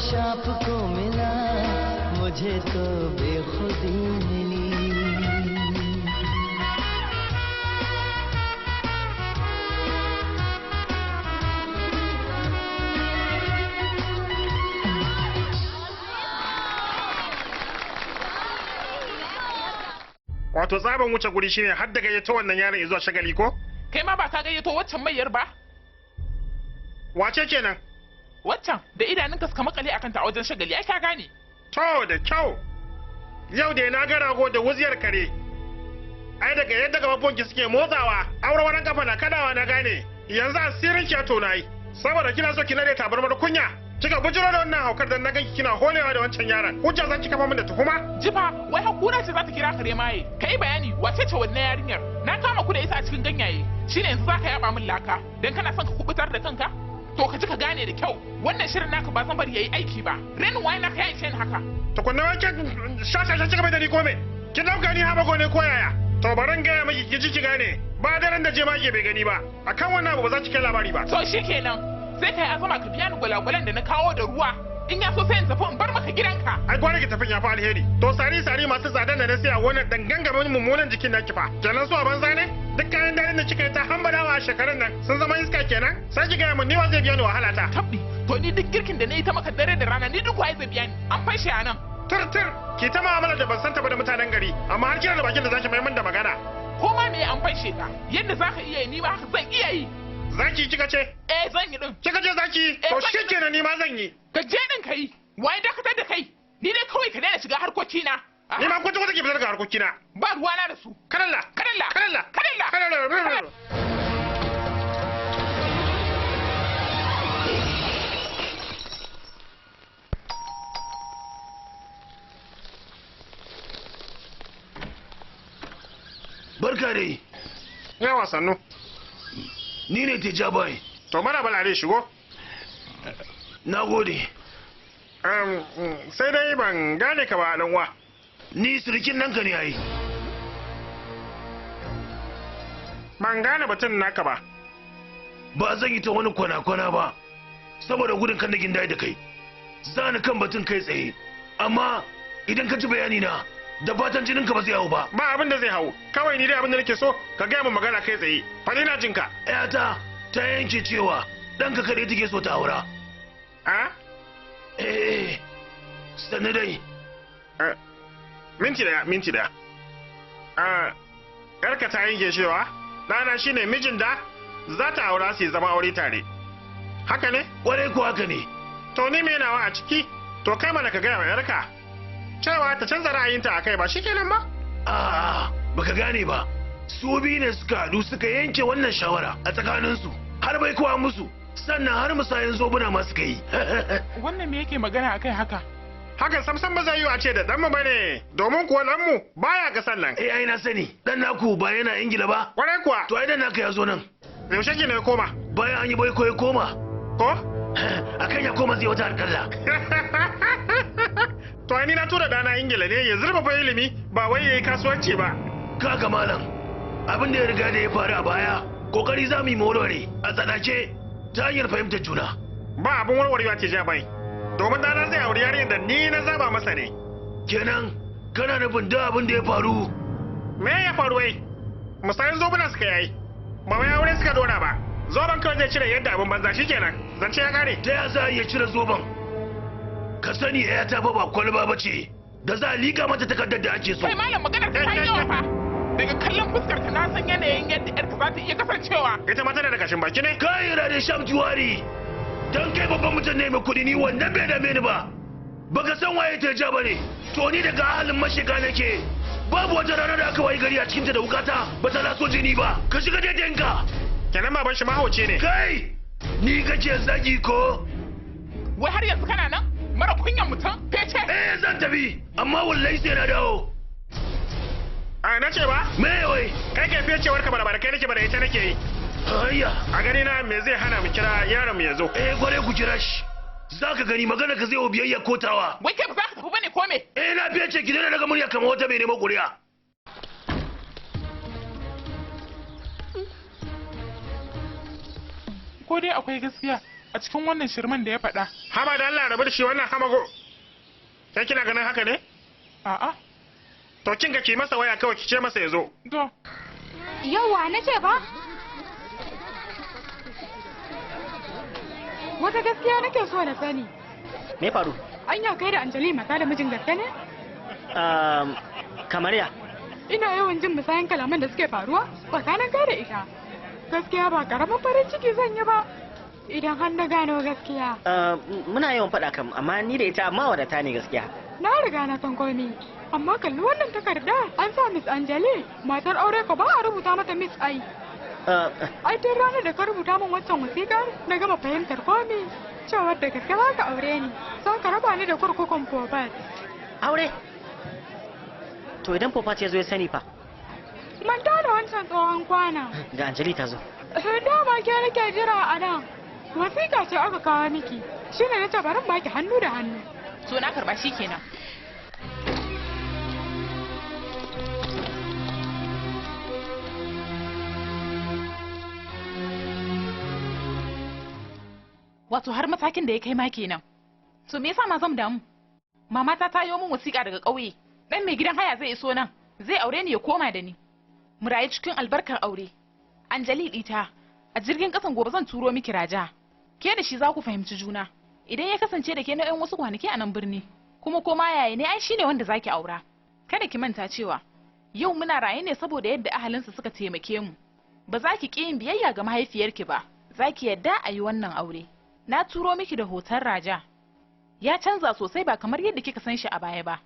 होश आपको मिला, मुझे तो बेखुदी मिली। Wato tsaban wuce guri shine har da gayyato wannan yaron zuwa shagali ko? Kai ma ba ka gayyato waccan mayyar ba? Wace kenan? Waccan da idanunka suka makale akan ta a wajen shagali, ai ka gane. To da kyau. Yau da na ga rago da wuziyar kare. Ai daga yadda gababbonki suke motsawa, aurewar kafa na kadawa na gane. Yanzu asirin ki ya tona yi. Saboda kina so ki nade tabarmar kunya. Kika bujiro da wannan haukar dan na ganki kina holewa da wancan yaron. Hujja za ki kafa min da tuhuma? Jifa, wai hakura ce za ta kira kare maye. Kai bayani, wace ce wannan yarinyar? Na kama ku da ita a cikin ganyaye. Shine yanzu zaka yaba min laka dan kana son ka kubutar da kanka? To ka ji ka gane da kyau. Wannan shirin naka ba zan bari yayi aiki ba. Renin waye naka ya ishe ni haka. Tukunna wai ke sha kika bai da ni ko me? Kin dauka ni habago ne ko yaya? To baran gaya miki ki ji ki gane. Ba daren da jemage bai gani ba. Akan wannan abu ba za ki kai labari ba. To shikenan. Sai kai azama ka biya ni gwalagwalan da na kawo da ruwa. In ya so sai in tafi in bar maka gidanka. Ai gwara ki tafin ya fi alheri. To sari sari masu tsadan da na siya wannan dan gangamin mummunan jikin naki fa. Kenan su a banza ne? Duk kayan dadin da kika yi ta hambadawa a shekarun nan sun zama iska kenan? Sai ki gaya mun ni wa zai biya ni wahala ta. Tabbi, to ni duk girkin da na yi ta maka dare da rana ni duk waye zai biya ni? An fashe a nan. Tur tur, ki ta mu'amala da ban santa ba da mutanen gari, amma har kina da bakin da zaki mai min da magana. Ko ma me an fashe ka? Yadda zaka iya yi ni ma haka zan iya yi. Zaki kika ce? Eh zan yi din. Kika ce zaki? To shikenan ni ma zan yi. Ka je din kai. Waye dakatar da kai? Ni dai kawai ka daina shiga harkokina. Ni ma kwata kwata ke fitar daga harkokina. Ba ruwana da su. Karalla. Karalla. Karalla. Karalla. Karalla. Barka dai. Yawa sannu. Ni ne Tejabai. To mara balare shigo. Na gode. Sai dai ban gane ka ba dan uwa. Ni sirikin nanka ne ai. Ban gane batun naka ba. Ba zan yi ta wani kwana-kwana ba. Saboda gudun kan nagin dai da kai. Zani kan batun kai tsaye. Amma idan ka ji bayani na da fatan jininka ba zai hau ba. Ba abin da zai hau. Kawai ni dai abin da nake so ka gaya min magana kai tsaye. Fadi na jinka. Ƴata ta yanke cewa ɗanka kaɗai take so ta aura. A? Eh, sannu dai. Minti daya, minti daya. Ƴarka ta yanke cewa ɗana shine mijin da za ta aura su zama aure tare. Haka ne? Ƙwarai ko haka ne. To ni me nawa a ciki? To kai mana ka gaya wa ƴarka. Cewa ta canza ra'ayinta a kai ba shi kenan ba? A'a, baka gane ba. Su biyu ne suka haɗu suka yanke wannan shawara a tsakaninsu har bai kowa musu sannan har musayin zobuna ma suka yi. Wannan me yake magana akai haka? Hakan samsam ba zai yi a ce da ɗanmu ba ne, domin kuwa ɗanmu baya ƙasan nan. Eh ai na sani, ɗan naku ba yana Ingila ba? Kwarai kuwa. To ai ɗan naka ya zo nan. Yaushe ki ne ya koma? Bayan an yi baiko ya koma. Ko? Akan ya koma zai wata alƙalla. To ai ni na tura ɗana Ingila ne ya zurfafa ilimi ba wai yayi kasuwanci ba. Kaga malam, abin da ya riga da ya faru a baya, kokari za mu yi warware a tsanake ta hanyar fahimtar juna. Ba abin warwarewa ce jabai. Domin ɗana zai auri yarinyar da ni na zaba masa ne. Kenan kana nufin duk abin da ya faru. Me ya faru wai? Misalin zobuna suka yayi. Ba wai aure suka dora ba. Zoben kawai zai cire yadda abin banza shikenan. Zance ya kare. Ta ya za a iya cire zoben? Ka sani ya ta fa ba kwalba ba ce da za a liƙa mata takardar da ake so. Kai malam maganar ka ta yi yawa fa. Daga kallon fuskar ka na san yanayin yadda yarka za ta iya kasancewa. Ita ma tana da kashin baki ne? Kai Rade Sham Juwari. Dan kai babban mutum ne mai kuɗi ni wannan bai dame ni ba. Baka san waye ta ja bane. To ni daga ahalin mashiga nake. Babu wata rana da aka wayi gari a cikinta da wukata ba ta laso jini ba. Ka shiga daidainka. Kenan baban shi mahauci ne. Kai! Ni kake zagi ko? Wai har yanzu kana nan? Mara kunyan mutum? Fece! Eh zan tafi, amma wallahi sai na dawo. A na ce ba? Me wai? Kai ke fecewar ka bara kai nake bara ita nake yi. Hayya. A gani na me zai hana mu kira yaron mu ya zo? Eh gware ku kira shi. Za ka gani magana ka zai wa biyayya kotawa. Wai kai ba za ka tafi bane ko me? Eh na fece ki daina daga murya kamar wata mai neman ƙuri'a. Ko dai akwai gaskiya a cikin wannan shirman da ya faɗa. Haba da Allah, rabu da shi wannan hamago. Kai kina ganin haka ne? A'a. To kin ga ki masa waya kawai ki ce masa ya zo. To. Yawwa na ce ba? Wata gaskiya nake so na sani. Me faru? Anya kai da Anjali mata da mijin gaske ne? Kamar ya? Ina yawan jin musayan kalaman da suke faruwa tsakanin kai da ita. Gaskiya ba karamin farin ciki zan yi ba idan har na gano gaskiya. Muna yawan faɗa kam, amma ni da ita amma wadata ne gaskiya. Na riga na san komai. Amma kalli wannan takarda an sa Miss Anjali matar aure ko ba a rubuta mata Miss ai. Ai tun ranar da ka rubuta min wancan wasiƙar na gama fahimtar komai. Cewar da gaske za ka aure ni, za ka raba ni da kurkukun Popat. Aure? To idan Popat ya zo ya sani fa? Manta da wancan tsohon kwana. Ga Anjali ta zo. Dama ke nake jira a nan. Wasiƙa ce aka kawo miki. Shi ne nace bari in baki hannu da hannu. To na karɓa shi kenan. Wato har matakin da ya kai ma kenan. To me yasa ma zan damu? Mama ta tayo min wasiƙa daga ƙauye. Dan mai gidan haya zai iso nan, zai aure ni ya koma da ni. Mu rayu cikin albarkar aure. Anjali ɗita, a jirgin ƙasan gobe zan turo miki Raja. Ke da shi za ku fahimci juna. Idan ya kasance da ke na 'yan wasu kwanaki a nan birni, kuma koma yaya ne ai shine wanda zaki aura. Kada ki manta cewa yau muna raye ne saboda yadda ahalinsa suka taimake mu. Ba za ki ƙi yin biyayya ga mahaifiyarki ba, za ki yadda a yi wannan aure. Na turo miki da hoton Raja. Ya canza sosai ba kamar yadda kika san shi a baya ba.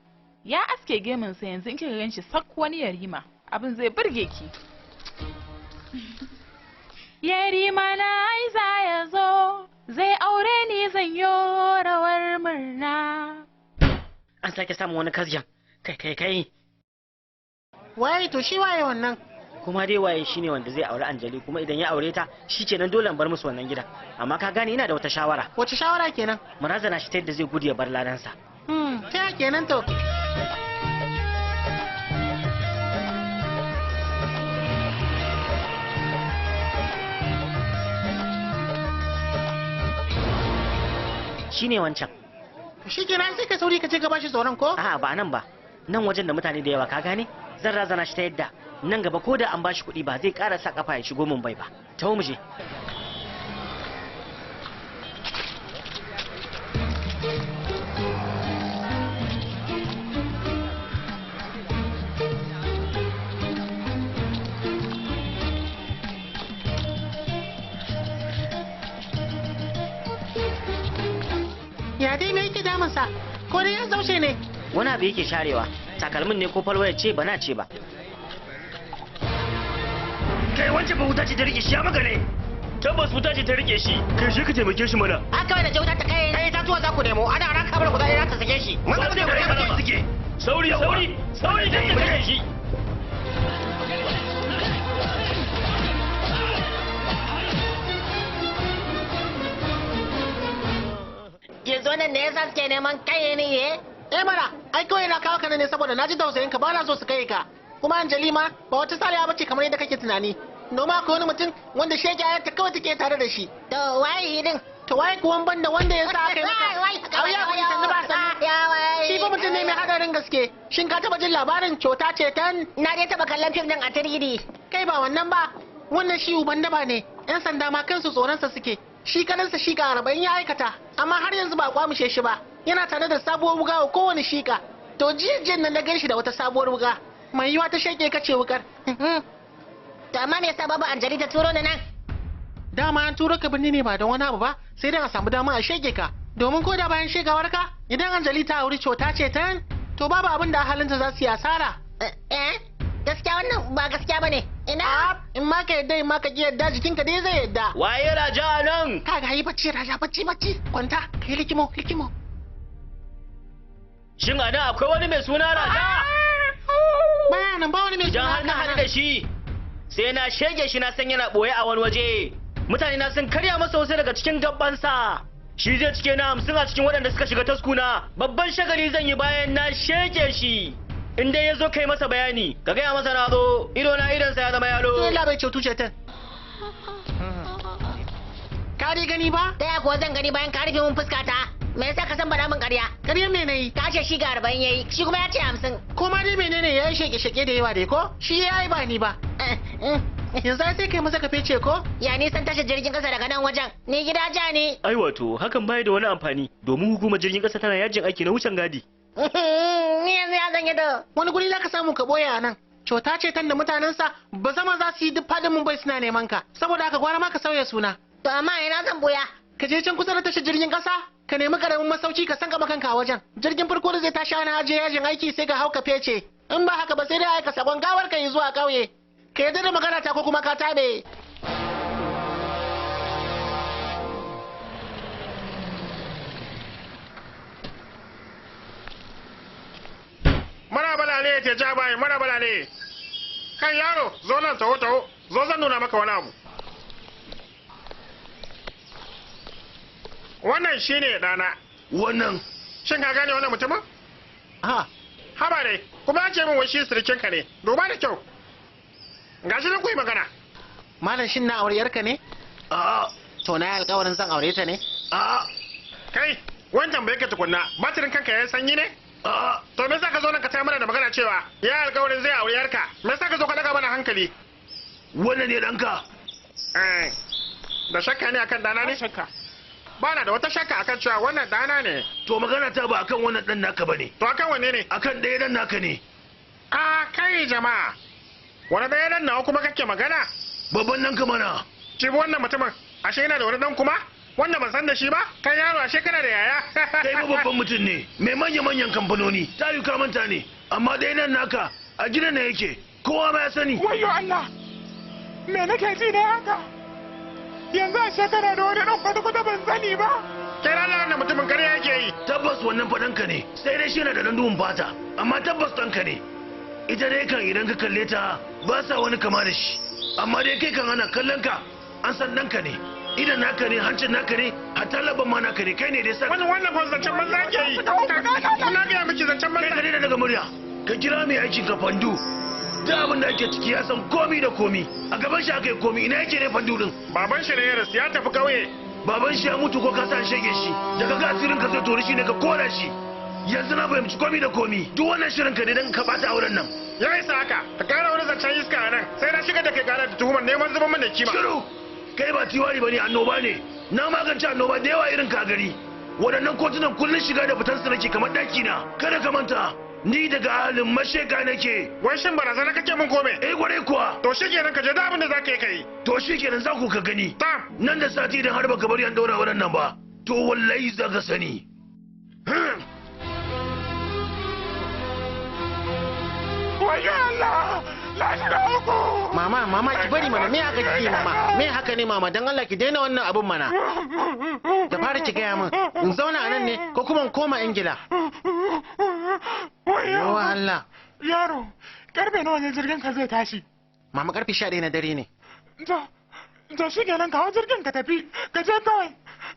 Ya aske gemunsa yanzu in kika gan shi sak wani yarima. Abin zai burge ki. Yarima na aiza ya zo, zai aure ni zan yo rawar murna. An sake samun wani kasjan. Kai kai kai. Waye to shi waye wannan? Kuma dai waye shine wanda zai aure Anjali, kuma idan ya aure ta shikenan dole in bar musu wannan gidan. Amma ka gane ina da wata shawara. Wace shawara kenan? Mu razana shi ta yadda zai gudu ya bar ladansa. Ta ya kenan to? Shine wancan. Shikenan sai ka sauri ka ce ka bashi tsoron ko? A'a ba nan ba. Nan wajen da mutane da yawa ka gane? Zan razana shi ta yadda nan gaba ko da an bashi kuɗi ba zai ƙara sa kafa ya shigo Mumbai ba. Taho mu je. Ya dai me yake damunsa? Ko dai ya zaushe ne? Wani abu yake sharewa. Takalmin ne ko falwaya ce ba na ce ba. Kai wancan ba wuta ce ta rike shi ya maka ne. Tabbas wuta ce ta rike shi. Kai shi ka taimake shi mana. A kawai da wuta ta kai. Kai tatuwa za ku nemo. Ana raka bar ku za ta sake shi. Mun ga da suke. Sauri sauri sauri da ta shi. Yanzu wannan ne yasa suke neman kai ne ye? Eh mana, ai kawai na kawo ka ne saboda na ji tausayin ka ba na so su kai ka. Kuma Anjali ma ba wata sariya bace kamar yadda kake tunani. Noma akwai wani mutum wanda shege ayarta kawai take tare da shi. To waye din? To waye kuwan banda wanda ya sa aka yi maka? Auya kun sannu ba sannu. Shi fa mutum ne mai hadarin gaske. Shin ka taba jin labarin cota ce tan? Na dai taba kallon fim din a 3D. Kai ba wannan ba. Wannan shi uban daba ne. Yan sanda ma kansu tsoronsa suke. Shi kalansa shika 40 ya aikata, amma har yanzu ba a kwamushe shi ba. Yana tare da sabuwar wuga wa kowane shika. To jiyan nan na gan shi da wata sabuwar wuga. Mai yiwa ta sheke kace wukar. To amma me yasa babu Anjali ta turo ni nan? Dama an turo ka birni ne ba don wani abu ba, sai dai a samu dama a shege ka. Domin ko da bayan shegawar ka, idan Anjali ta auri cota ce ta, to babu abin da halinta za su yi asara. Eh, gaskiya wannan ba gaskiya bane. Ina? In ma ka yadda in ma ka ki yadda jikinka dai zai yadda. Waye Raja nan? Kaga yi bacci Raja bacci bacci. Kwanta, kai likimo likimo. Shin a nan akwai wani mai suna Raja? Baya nan ba wani mai suna Idan har na haɗu da shi, sai na shege shi na san yana ɓoye a wani waje. Mutane na sun karya masa wasu daga cikin gabansa. Shi zai cike na 50 a cikin waɗanda suka shiga taskuna. Babban shagali zan yi bayan na shege shi. In dai ya zo kai masa bayani, ka gaya masa na zo, ido na idonsa ya zama yalo. Yalla bai cutu cetan. Ka Ka dai gani ba? Ta ya kuwa zan gani bayan ka rufe mun fuska ta? Me yasa ka san bada min ƙarya? Ƙaryar me nayi? Ka ce shi ga 40 yayi, shi kuma ya ce 50. Ko ma dai menene yayi sheke-sheke da yawa dai ko? Shi yayi ba ni ba. Yanzu ai sai kai maza ka fece ko? Ya nisan tashar jirgin ƙasa daga nan wajen. Ni gida ja ne. Ai wato hakan bai da wani amfani domin hukumar jirgin ƙasa tana yajin aiki na wucin gadi. Ni yanzu ya zan yi da. Wani guri za ka samu ka boye a nan. Cota ce tan da mutanensa ba zama za su yi duk fadin Mumbai suna neman ka. Saboda haka gwara ma ka sauya suna. To amma ina zan boya? Ka je can kusa da tashar jirgin ƙasa, ka nemi karamin masauki ka san kanka a wajen. Jirgin farko da zai tashi ana ajiye yajin aiki sai ka hau ka fece. In ba haka ba sai dai aika sakon gawar ka yi zuwa ƙauye. Ka yarda da magana ta ko kuma ka tabe. Mara balale te ja bai, mara balale. Kan yaro, zo nan taho taho, zo zan nuna maka wani abu. Wannan shine ɗana. Wannan. Shin ka gane wannan mutumin? Ha. Haba dai, kuma ya ce min wai shi sirikinka ne. Duba da kyau. Gashi nan ku yi magana. Malam shin na aure yarka ne? A'a. To na yi alƙawarin zan aure ta ne? A'a. Kai, wani tambaye ka tukunna, batirin kanka ya sanyi ne? A'a. To me yasa ka zo nan ka tayar mana da magana cewa ya alƙawarin zai aure yarka? Me yasa ka zo ka daga mana hankali? Wannan ne ɗanka? Eh. Da shakka ne akan ɗana ne? Shakka. Ba na da wata shakka akan cewa wannan ɗana ne. To magana ta ba akan wannan ɗan naka bane. To akan wanne ne? Akan ɗaya ɗan naka ne. A kai jama'a. Wani ɗaya ɗan nawa kuma kake magana? Babban ɗanka mana. Cibi wannan mutumin, ashe yana da wani ɗan kuma? Wanda ban san da shi ba? Kai yaro ashe kana da yaya? Kai ba babban mutum ne, mai manya-manyan kamfanoni, ta yi manta ne, amma ɗaya nan naka a gidan na yake, kowa ma ya sani. Wayyo Allah! Me nake ji ne haka? Yanzu a shekara da wani ɗan kwata-kwata ban sani ba. Kai ranar wannan mutumin ƙarya yake yi. Tabbas wannan faɗanka ne, sai dai shi yana da ɗan duhun fata, amma tabbas ɗanka ne. Ita dai kan idan ka kalle ta ba sa wani kama da shi, amma dai kai kan ana kallon ka an san ɗanka ne. Idan naka ne, hancin naka ne, hatta laban ma naka ne, kai ne dai sa. Wannan wannan kwan zancen banza ke yi. Na gaya miki zancen banza. Kai ka daina daga murya, ka kira mai aikin ka Fandu. Duk abin da ake ciki ya san komi da komi. A gaban shi aka yi komi, ina yake ne Fandu din? Baban shi ne ya rasu, ya tafi kauye. Baban shi ya mutu ko ka sa shege shi. Daga ga asirin ka zai tori shi ne ka kora shi. Yanzu na fahimci komi da komi. Duk wannan shirin ka ne don ka bata auren nan. Ya isa haka, ka kara wani zancen iska a nan. Sai na shigar da kai kara da tuhumar neman zuban mana kima. Shiru! Kai ba tiwari bane, annoba ne. Na magance annoba da yawa irin ka gari. Waɗannan kotunan kullun shiga da fitar su nake kamar daki na. Kada ka manta, ni daga ahalin masheka nake. Wai shin barazana kake mun kome? Eh kwarai kuwa. To shikenan ka je da abin da zaka yi kai. To shikenan za ku ka gani. Ta. Nan da sati idan har baka bari an daura wannan ba, to wallahi za ka sani. Wayo Allah! Na shiga uku! Mama, mama ki bari mana me haka kike mama? Me haka ne mama? Dan Allah ki daina wannan abun mana. Da fara ki gaya min, in zauna a nan ne ko kuma in koma Ingila. Wayo Allah. Yaro, karfe nawa ne jirgin ka zai tashi? Mama karfe 11 na dare ne. To shi kenan kawo jirgin ka tafi, ka je kawai.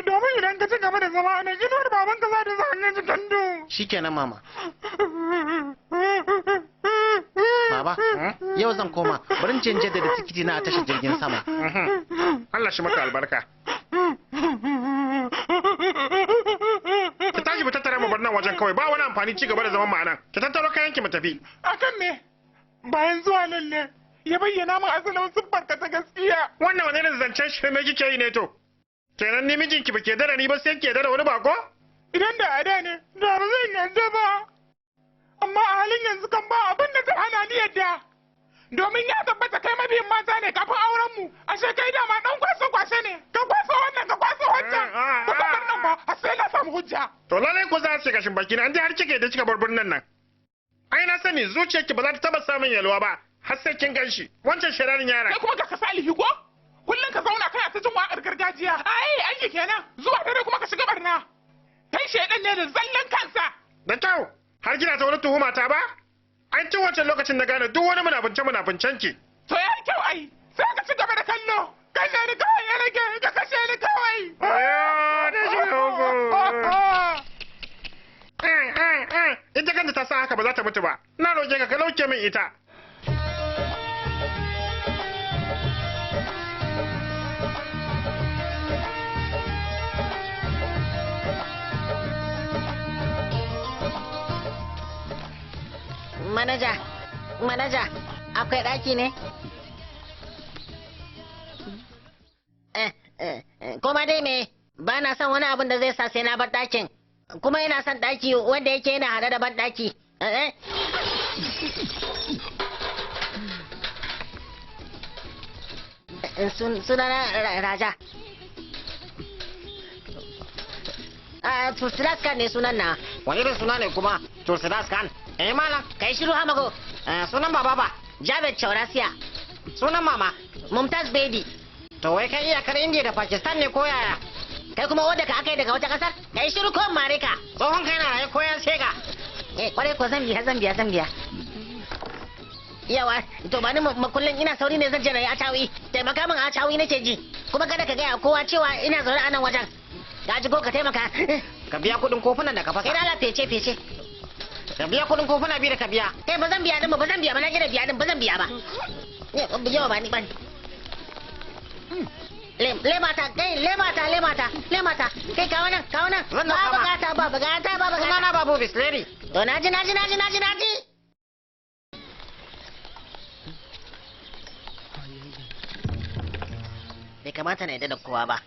Domin idan ka ci gaba da zama a nan inuwar babanka za ta zama cikin duhu. Shikenan mama. Baba, yau zan koma, bari in je jaddada tikiti na a tashar jirgin sama. Allah shi maka albarka. Ki tashi mu tattara mu bar nan wajen kawai, ba wani amfani ci gaba da zaman mu a nan. Ki tattaro kayan ki mu tafi. Akan me? Bayan zuwa nan ne ya bayyana min asalin siffar ka ta gaskiya. Wannan wani irin zancen shirme kike yi ne to? Kenan ni mijinki ba ke dara ni ba sai ke dara wani bako? Idan da a da ne, da ba zan yarda ba. Amma a halin yanzu kan ba abin da zai hana ni yadda. Domin ya tabbata kai mabiyin mata ne kafin auren mu. Ashe kai dama dan kwasa kwashe ne. Ka kwasa wannan ka kwasa wancan. Ba ka bar nan ba har sai na samu hujja. To lalai ko za su gashin baki na an har kike da kika bar birnin nan. Ai na sani zuciyarki ba za ta taba samun yalwa ba har sai kin ganshi. Wancan shirarin yaran. Kai kuma ga ka salihi ko? Kullum ka zauna kana ta jin waƙar gargajiya. Ai aiki kenan. Zuwa dare kuma ka shiga barna. Kai shaidan ne da zallan kansa. Da kyau. Har kina ta wani tuhuma ta ba? An ci wancan lokacin na gane duk wani munafunce munafuncen ki. To ya yi kyau ai, sai ka ci gaba da kallo. Kashe ni kawai ya rage, ka kashe ni kawai. Ayo, na shiga uku. Ita kanta ta sa haka ba za ta mutu ba. Na roƙe ka ka lauke min ita. Manaja, manaja, akwai ɗaki ne? Kuma dai me, ba na son wani abin da zai sa sai na bar ɗakin. Kuma ina son ɗaki wanda yake yana haɗe da ban ɗaki. Sunana Raja. Tulsidas Khan ne sunan na. Wani irin suna ne kuma? Tulsidas Khan. Eh malam. Kai shiru Hamago. Sunan baba ba. Javed Chaurasia. Sunan mama. Mumtaz Bedi. To wai kai iyakar India da Pakistan ne ko yaya? Kai kuma wanda ka aka yi daga wata kasar? Kai shiru ko mare ka. Tsohon kai na raye ko yan shega. Eh kwarai ko zan biya zan biya zan biya. Yawa, to ba ni makullin ina sauri ne zan je na yi acawi. Taimaka min acawi nake ji. Kuma kada ka gaya kowa cewa ina zaune a nan wajen. Ka ji ko ka taimaka. Ka biya kuɗin kofunan da ka fasa. Kai dala fece fece. Ka biya kuɗin kofuna biyu da ka biya. Kai ba zan biya din ba ba zan biya ba na gina biya din ba zan biya ba. Yawa ba ni ba ni. Lemata kai lemata lemata lemata kai kawo nan kawo nan. Zan Ba dauka ma. bukata ba bukata ba bukata. Sunana Babu Bisleri. To naji naji naji naji naji. Bai kamata na yadda da kowa ba.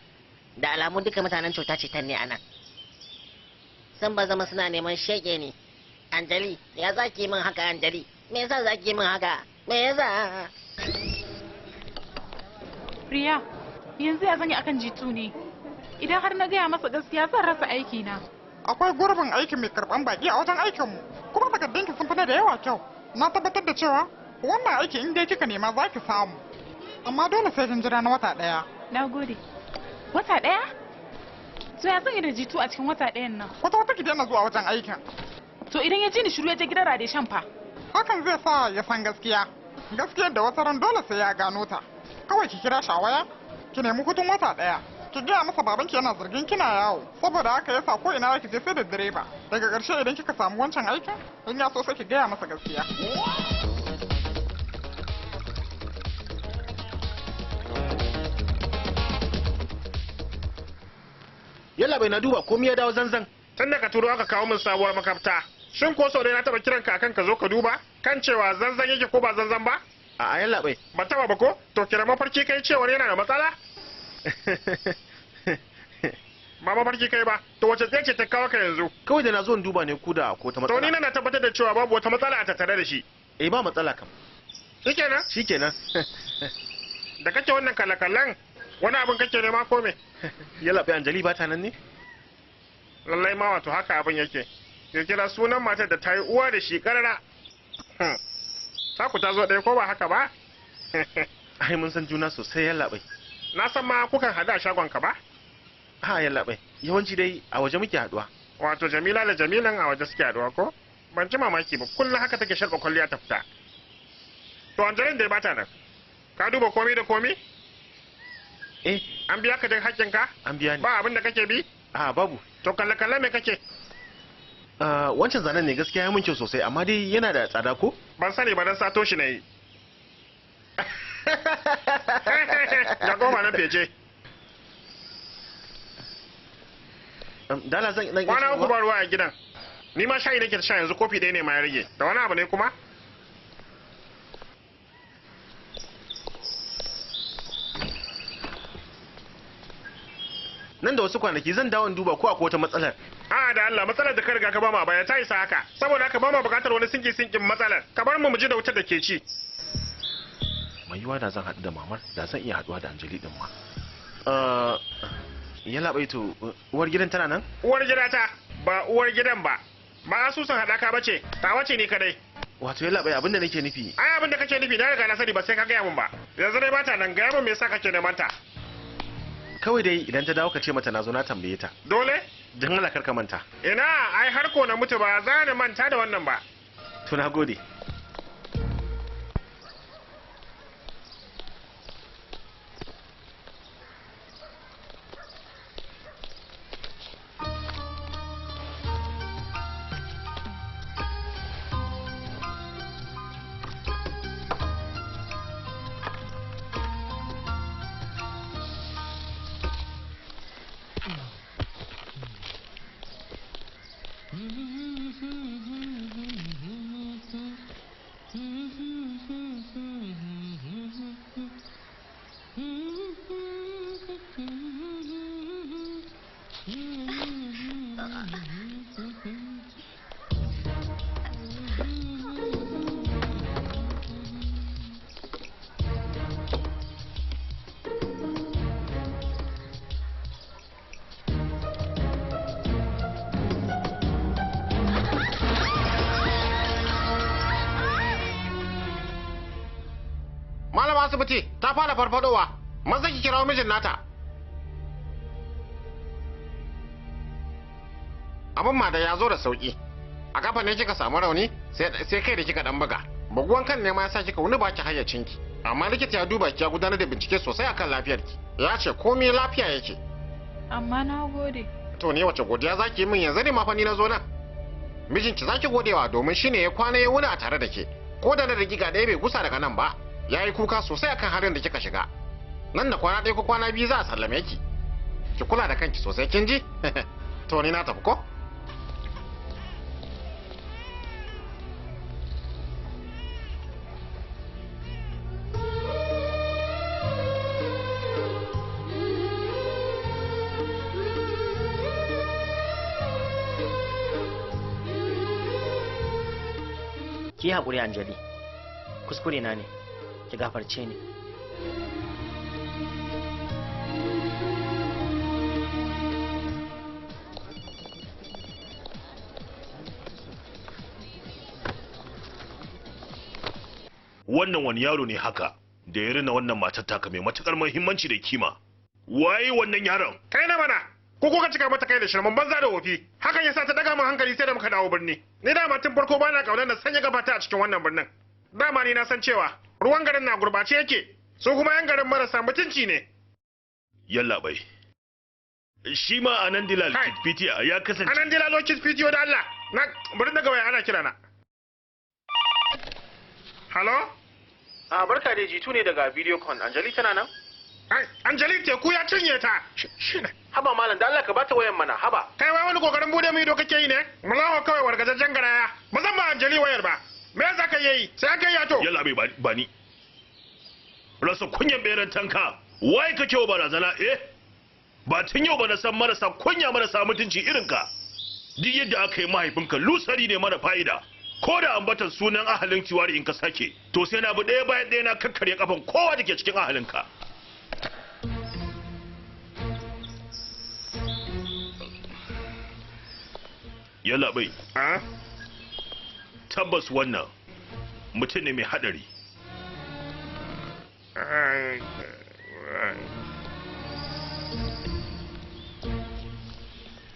Da alamun duka mutanen cuta ce ne a nan. Sun ba zama suna neman shege ne. Anjali, ya za ki min haka Anjali? Me yasa za ki min haka? Me yasa? Riya, yanzu ya zanyi akan jitu ne. Idan har na gaya masa gaskiya zan rasa aiki na. Akwai gurbin aiki mai karban baki a wajen aikinmu, kuma takardunki sun fi na da yawa kyau. Na tabbatar da cewa wannan aiki in dai kika nema za ki samu. Amma dole sai kin jira na wata ɗaya. Na gode. Wata ɗaya? To ya zanyi da jitu a cikin wata ɗayan nan? Wata wata ki daina zuwa wajen aikin. To idan ya ji ni shiru ya je gidan Radeshan fa? Hakan zai sa ya san gaskiya. Gaskiyar da wata ran dole sai ya gano ta. Kawai ki kira shi a waya, ki nemi hutun wata ɗaya. Ki gaya masa babanki yana zargin kina yawo, saboda haka yasa ko ina ki je sai da direba. Daga ƙarshe idan kika samu wancan aikin, in ya so sai ki gaya masa gaskiya. Yalla bai na duba komai ya dawo zanzan. Tun da ka turo aka kawo min sabuwar makafta. Shin ko sau dai na taba kiran ka akan ka zo ka duba kan cewa zanzan yake ko ba zanzan ba? A'a yalla bai. Ba taba ba ko? To kira mafarki kai cewar yana da matsala? Ba mafarki kai ba. To wace tsaye ce ta kawo ka yanzu? Kawai da na zo in duba ne ku da ko ta To matsala. ni na tabbatar da cewa babu wata matsala a tattare da shi. Eh ba matsala kam. Shikenan? Shikenan. Da kake wannan kalakallan wani abin kake nema ko me? Yalla bai Anjali ba ta nan ne? Lallai ma wato haka abin yake. Ya kira sunan matar da ta yi uwa da shi karara. Taku ta zo ɗaya ko ba haka ba? Ai mun san juna sosai yalla bai. Na san ma kukan haɗu a shagon ka ba? Ha yalla bai. Yawanci dai a waje muke haɗuwa. Wato Jamila da Jamilan a waje suke haɗuwa ko? Ban ji mamaki ba kullum haka take sharɓa kwalliya ta fita. To Anjalin da ya bata nan. Ka duba komi da komi? Eh. An biya ka duk haƙƙinka? An biya ni. Ba abin da kake bi? A babu. To kalle kalle me kake? Wancan zanen ne gaskiya ya mun kyau sosai amma dai yana da tsada ko? Ban sani ba dan sato shi na yi. Ga goma na fece. Dala zan dan Kwana uku ba ruwa a gidan. Ni ma shayi nake sha yanzu kofi ɗaya ne ma ya rage. Da wani abu ne kuma? Nan da wasu kwanaki zan dawo in duba ko akwai wata matsalar. A'a da Allah matsalar da ka riga ka ba mu a baya ta isa haka. Saboda haka ba mu buƙatar wani sinki sinkin matsalar. Ka bar mu mu ji da wutar da ke ci. Mai yiwuwa da zan haɗu da mamar da zan iya haɗuwa da Anjali din ma. Yalla bai to uwar gidan tana nan? Uwar gida ta ba uwar gidan ba. Ba asusun haɗaka ba ce, ta wace ni kadai. Wato yalla bai abin da nake nufi. Ai abin da kake nufi na riga na sani ba sai ka gaya mun ba. Yanzu dai bata nan gaya mun me yasa kake neman ta. Kawai dai idan ta dawo ka ce mata na zo na tambaye ta. Dole? Dan Allah kar ka manta. Ina ai har ko na mutu ba za ni manta da wannan ba. To na gode. Malama asibiti ta fara farfadowa, maza ki kirawo mijin nata. Abin ma da ya zo da sauki. A kafa ne kika samu rauni sai kai da kika dan buga. Buguwan kan ne ma yasa kika wani baki hayyacinki. Amma likita ya duba ki ya gudanar da bincike sosai akan lafiyarki. Ya ce komai lafiya yake. Amma na gode. To ne wace godiya zaki yi min yanzu ne ma fa ni na zo nan. Mijinki zaki godewa domin shine ya kwana ya wuni a tare da ke. Ko da na dakika ɗaya bai gusa daga nan ba. Ya yi kuka sosai akan halin da kika shiga. Nan da kwana ɗaya ko kwana biyu za a sallame ki. Ki kula da kanki sosai kin ji? To ni na tafi ko? Ki haƙuri Anjali, kuskure na ne, ki gafarce ni. Wannan wani yaro ne haka da ya rina wannan matar taka mai matukar muhimmanci da kima. Waye wannan yaron? Kai na mana, ko kuka cika mata kai da shirman banza da wofi. Hakan yasa ta daga min hankali sai da muka dawo birni. Ni dama tun farko bana kaunar na sanya gabata a cikin wannan birnin. Dama ni na san cewa ruwan garin na gurbace yake, su kuma yan garin marasa mutunci ne. Yalla bai. Shi ma Anandilal Kitpitiya ya kasance. Anandilal Kitpitiya da Allah. Na bari daga waya ana kira na. Halo? A barka dai, Jitu ne daga Videocon. Anjali tana nan? Anjali teku ya cinye ta. Shine. Haba malam, da Allah ka bata wayan mana, haba. Kai wai wani kokarin bude mu ido kake yi ne? Mulawa kawai wargajajjen garaya. Ba zan ba Anjali wayar ba. Me za ka yi? Sai ka yi to. Yalla bai, ba ni. Rasa kunyan beran tanka. Wai kake wa barazana eh? Ba tun yau ba na san marasa kunya marasa mutunci irin ka. Duk yadda aka yi mahaifinka lusari ne mara fa'ida. Ko da ambatan sunan ahalin Tiwari in ka sake, to sai na bi ɗaya bayan ɗaya na kakkarya kafan kowa da ke cikin ahalinka. Yalla bai. Tabbas wannan mutum ne mai hadari.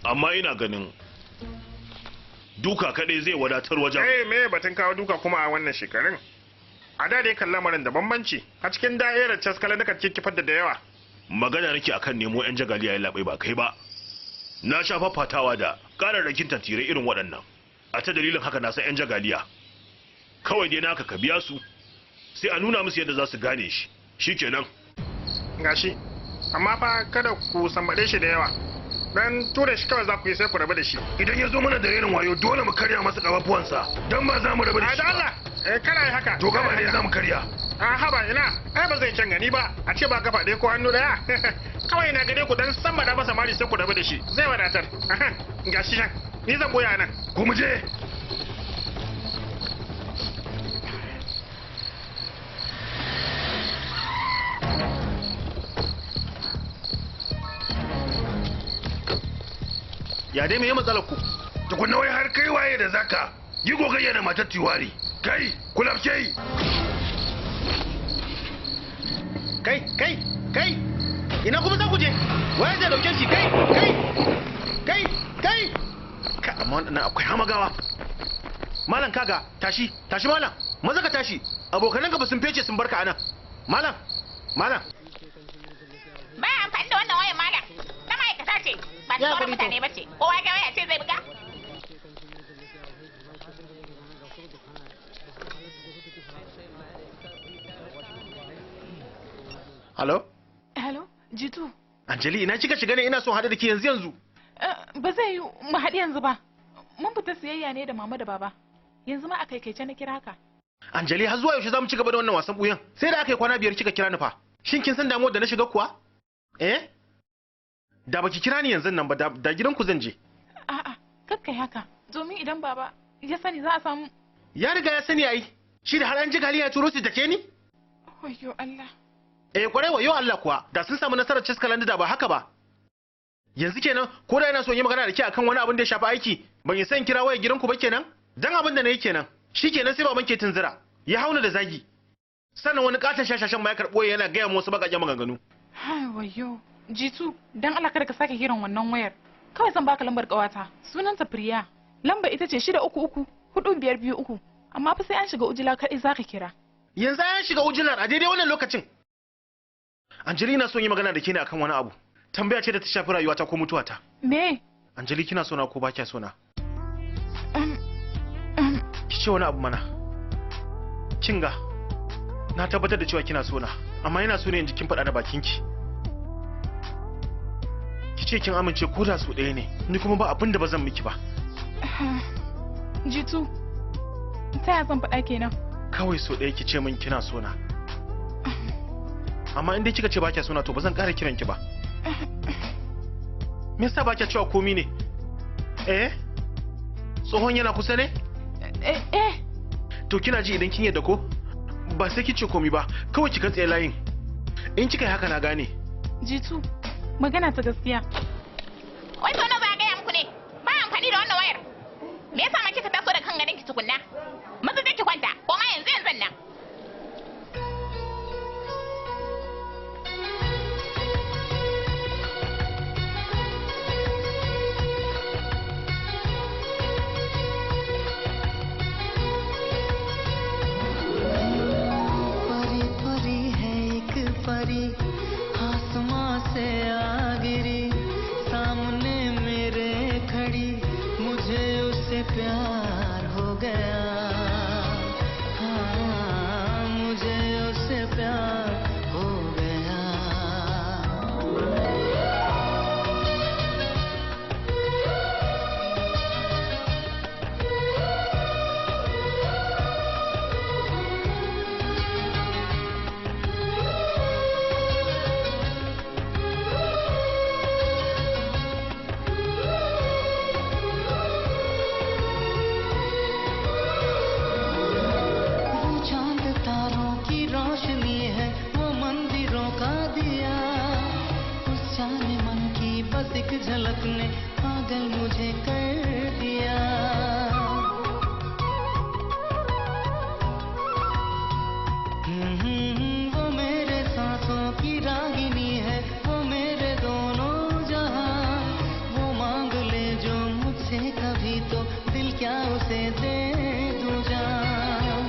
Amma ina ganin duka kaɗai zai wadatar wajen. Eh, me batun kawo duka kuma a wannan shekarun? A da dai kan lamarin da bambanci, a cikin da'irar caskala duka kifar da yawa. Magana nake akan nemo 'yan jagaliya ya labai ba kai ba. Na sha fafatawa da ƙararrakin tantirai irin waɗannan. A ta dalilin haka na san 'yan jagaliya. Kawai dai naka ka biya su, sai a nuna musu yadda za su gane shi. Shikenan. Gashi, amma fa kada ku sambaɗe shi da yawa. Dan ture shi kawai za ku yi sai ku rabu da shi. Idan ya zo mana da renin wayo dole mu karya masa ƙafafuwansa, don ba za mu rabu da shi. A da Allah, kana yi haka. To gaba ne za mu karya. A haba ina, ai ba zai kyan gani ba, a ce ba kafa ɗaya ko hannu ɗaya. Kawai na gare ku dan sama da masa mari sai ku rabu da shi, zai wadatar. Gashi nan, ni zan boya nan. Ku mu je. Ya dai meye matsalar ku? Tukunna wai har kai waye da zaka yi gogayya da matar Tiwari. Kai, kulabce yi. Kai, kai, kai. Ina kuma za ku je? Waye zai dauke shi? Kai, kai. Kai, kai. Ka amma wannan akwai hamagawa. Malam kaga, tashi, tashi malam. Maza ka tashi. Abokananka ba sun fece sun barka anan. Malam, malam. Ba amfani da wannan wayan malam. Na ma'aikata ce, ba ta sauran mutane ba ce. Kowa ga waya ce zai buga. Halo? Halo, Jitu. Anjali, ina kika shiga ne ina son haɗu da ke yanzu yanzu. Ba zai yi mu haɗu yanzu ba. Mun fita siyayya ne da mama da baba. Yanzu ma a kaikaice na kira ka. Anjali, har zuwa yaushe za mu ci gaba da wannan wasan ɓuyan? Sai da aka yi kwana 5 kika kira ni fa. Shin kin san damuwar da na shiga kuwa? Eh? Da baki kira ni yanzu nan ba, da gidanku zan je. A'a, suka yi haka? Domin idan baba ya sani za a samu. Ya riga ya sani ai. Shi da har an ji gali ya turo su dake ni? Wayyo Allah. Eh kwarai wayo Allah kuwa, da sun samu nasarar Ciskaland da ba haka ba. Yanzu kenan ko da yana so yi magana da ke akan wani abin da ya shafi aiki, ban yi san kira waya gidanku ba kenan? Dan abin da nayi kenan. Shikenan sai baban ke tunzura, ya hauna da zagi. Sannan wani katon shashashan ma ya karɓo yana gaya mu wasu baƙaƙen maganganu. Hai wayo. Jitu, dan Allah kada ka sake kiran wannan wayar. Kawai zan baka lambar ƙawata. Sunanta Priya. Lamba ita ce 633 4523. Amma fa sai an shiga ujila kaɗai zaka kira. Yanzu an shiga ujilar a daidai wannan lokacin. Angelina son yi magana da ke ne akan wani abu. Tambaya ce da ta shafi rayuwata ko mutuwata. Me? Anjali kina sona ko ba kya sona? Ki ce wani abu mana. Kinga, na tabbatar da cewa kina sona, amma ina so ne in ji kin faɗa da bakinki. Ki ce kin amince ko da su ɗaya ne, ni kuma ba abin da ba zan miki ba. Jitu, ta ya zan faɗa kenan? Kawai so ɗaya ki ce min kina sona. Amma in dai kika ce ba kya sona to ba zan ƙara kiran ki ba. Me yasa ba kya cewa komi ne? Eh? Tsohon yana kusa ne? Eh eh. To kina ji idan kin yadda ko? Ba sai ki ce komi ba, kawai ki katse layin. In kika yi haka na gane. Jitu, magana ta gaskiya. Wai to na ba gaya muku ne, ba amfani da wannan wayar. Me yasa ma kika taso da kan gadon ki tukunna? Maza ki kwanta, ko ma yanzu yanzu nan. परी आसमां से आ गिरी, सामने मेरे खड़ी, मुझे उससे प्यार हो गया। हाँ, मुझे उससे प्यार हो गया। एक झलक ने पागल मुझे कर दिया। वो मेरे सांसों की रागिनी है, वो मेरे दोनों जहां। वो मांग ले जो मुझसे कभी तो दिल क्या उसे दे दूं जान।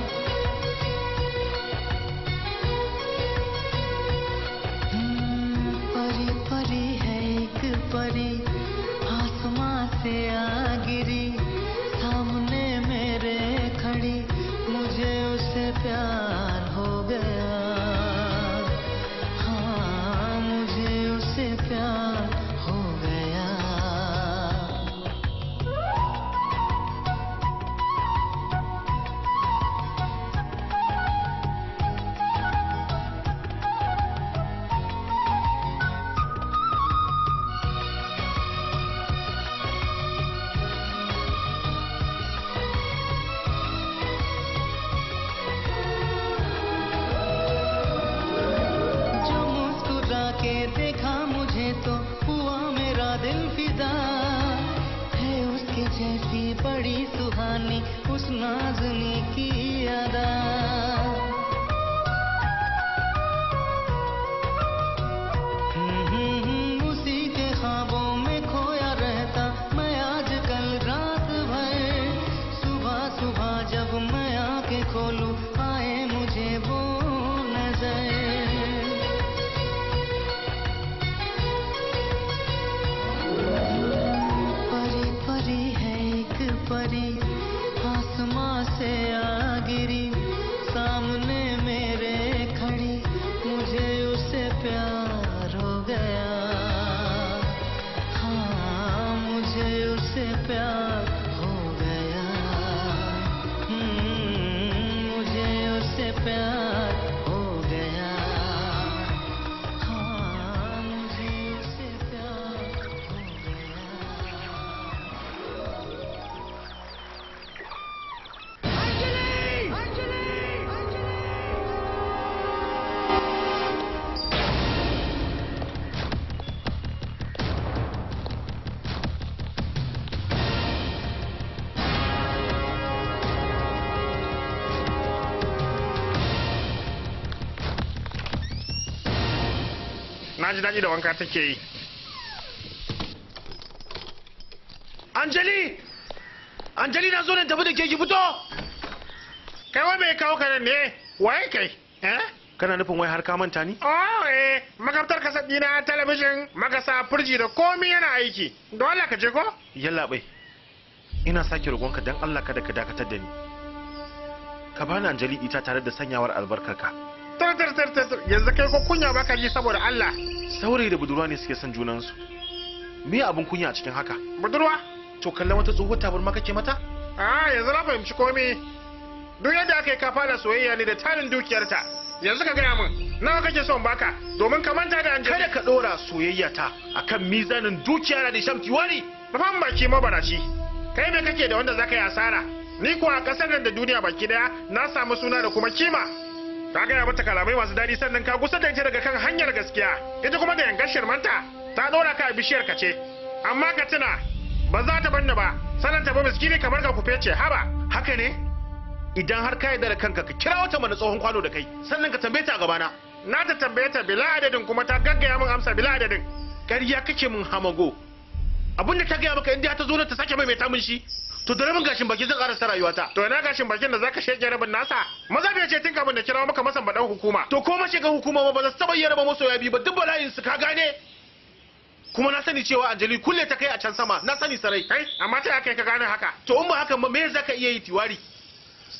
परी परी है एक परी, आसमां से आ गिरी, सामने मेरे खड़ी, मुझे उससे प्यार हो गया। हाँ, मुझे उससे प्यार हो गया। देखा मुझे तो हुआ मेरा दिल फिदा है, उसके जैसी बड़ी सुहानी उस नाज़नी की अदा। उसी के ख्वाबों में खोया रहता मैं आज कल रात भर। सुबह सुबह जब मैं आंखें खोलूं आए मुझे वो नजर। परी आसमां से आ गिरी, सामने मेरे खड़ी, मुझे उससे प्यार हो गया। हाँ, मुझे उससे प्यार हो गया। मुझे उससे प्यार हो गया। हाँ, मुझे उससे प्यार हो गया। Na ji daɗi da wanka take yi. Anjali! Anjali na zo nan tafi da ke ki fito! Kai wa me kawo ka nan ne? Waye kai? Eh? Kana nufin wai har ka manta ni? Oh eh, makaftar kasar dina, talabijin, makasa, firji da komai yana aiki. Dole ka je ko? Yalla bai. Ina sake roƙonka dan Allah kada ka dakatar da ni. Ka bani Anjali ita tare da sanyawar albarkarka. Tar tar tar tar yanzu kai ko kunya baka ji saboda Allah. Saurayi da budurwa ne suke son junansu. Me abun kunya a cikin haka? Budurwa? To kallon wata tsohuwar tabarma kake mata? Ah, yanzu na fahimci komai. Duk yadda aka yi ka fara soyayya ne da tarin dukiyarta. Yanzu ka gaya min, nawa kake son baka domin ka manta da Anjali? Kada ka dora soyayya ta akan mizanin dukiya da Shamti wani. Rufan baki mabaraci. Kai me kake da wanda zaka yi asara? Ni kuwa a kasar nan da duniya baki daya na samu suna da kuma kima. Ka gaya mata kalamai masu daɗi sannan ka kusa da ita daga kan hanyar gaskiya. Ita kuma da yangar shirmanta ta ɗora ka a bishiyar ka ce. Amma ka tuna ba za ta banni ba, sannan ta bi miskini kamar ka kufe ce haba. Haka ne? Idan har ka yarda da kanka ka kira wata mana tsohon kwano da kai sannan ka tambaye ta a gabana. Na ta tambaye ta bila adadin kuma ta gaggaya min amsa bila adadin. Ƙarya kake min hamago. Abin da ta gaya maka inda ta zo nan ta sake maimaita min shi to da rabin gashin baki zan karasa rayuwata. To ina gashin bakin da zaka sheke rabin nasa? Maza bai ce tun kafin da kirawo maka masan baɗan hukuma. To ko mashigan hukuma ma ba za su taɓa iya raba masoya biyu ba duk bala'in su ka gane. Kuma na sani cewa Anjali kulle ta kai a can sama na sani sarai. Kai amma ta kai ka gane haka? To in ba haka ma me zaka iya yi Tiwari?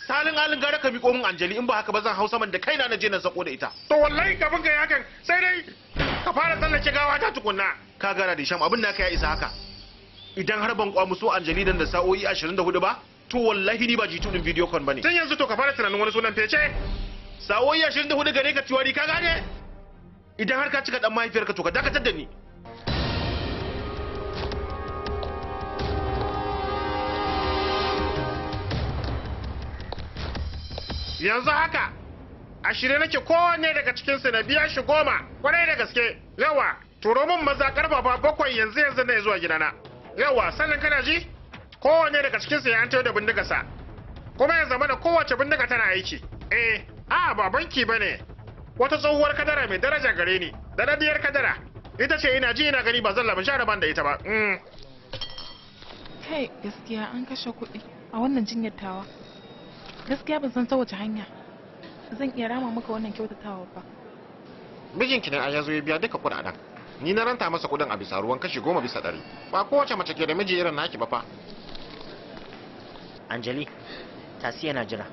Salin alin gara ka miƙo min Anjali in ba haka ba zan hau saman da kaina na je na sako da ita. To wallahi kafin ka yi hakan sai dai ka fara tsallake gawa ta tukunna. Ka gara da sham abin naka ya isa haka. Idan har ban kwamuso Anjali dan da sa'o'i 24 ba to wallahi ni ba jitu din video con bane. Tun yanzu to ka fara tunanin wani sunan fece. Sa'o'i 24 gare ka Tiwari ka gane? Idan har ka cika dan mahaifiyarka to ka dakatar da ni. Yanzu haka a shirye nake kowanne daga cikinsu na biya shi 10 kwarai da gaske. Yawa turo min maza karfafa 7 yanzu yanzu na zuwa gidana. Yawa sannan kana ji kowanne daga cikinsu ya an da bindigarsa kuma ya zama da kowace bindiga tana aiki. Eh a ba banki bane, wata tsohuwar kadara mai daraja gare ni, da dadiyar kadara ita ce ina ji ina gani ba zan lamun sha ban da ita ba. Kai gaskiya an kashe kuɗi a wannan jinyar tawa. Gaskiya ban san ta wace hanya zan iya rama maka wannan kyautatawa ba. Mijinki ne a yazo ya biya duka kuɗaɗen. Ni na ranta masa kuɗin a bisa ruwan kashi 10%. Ba kowace mace ke da miji irin naki ba fa. Anjali, tasi yana jira.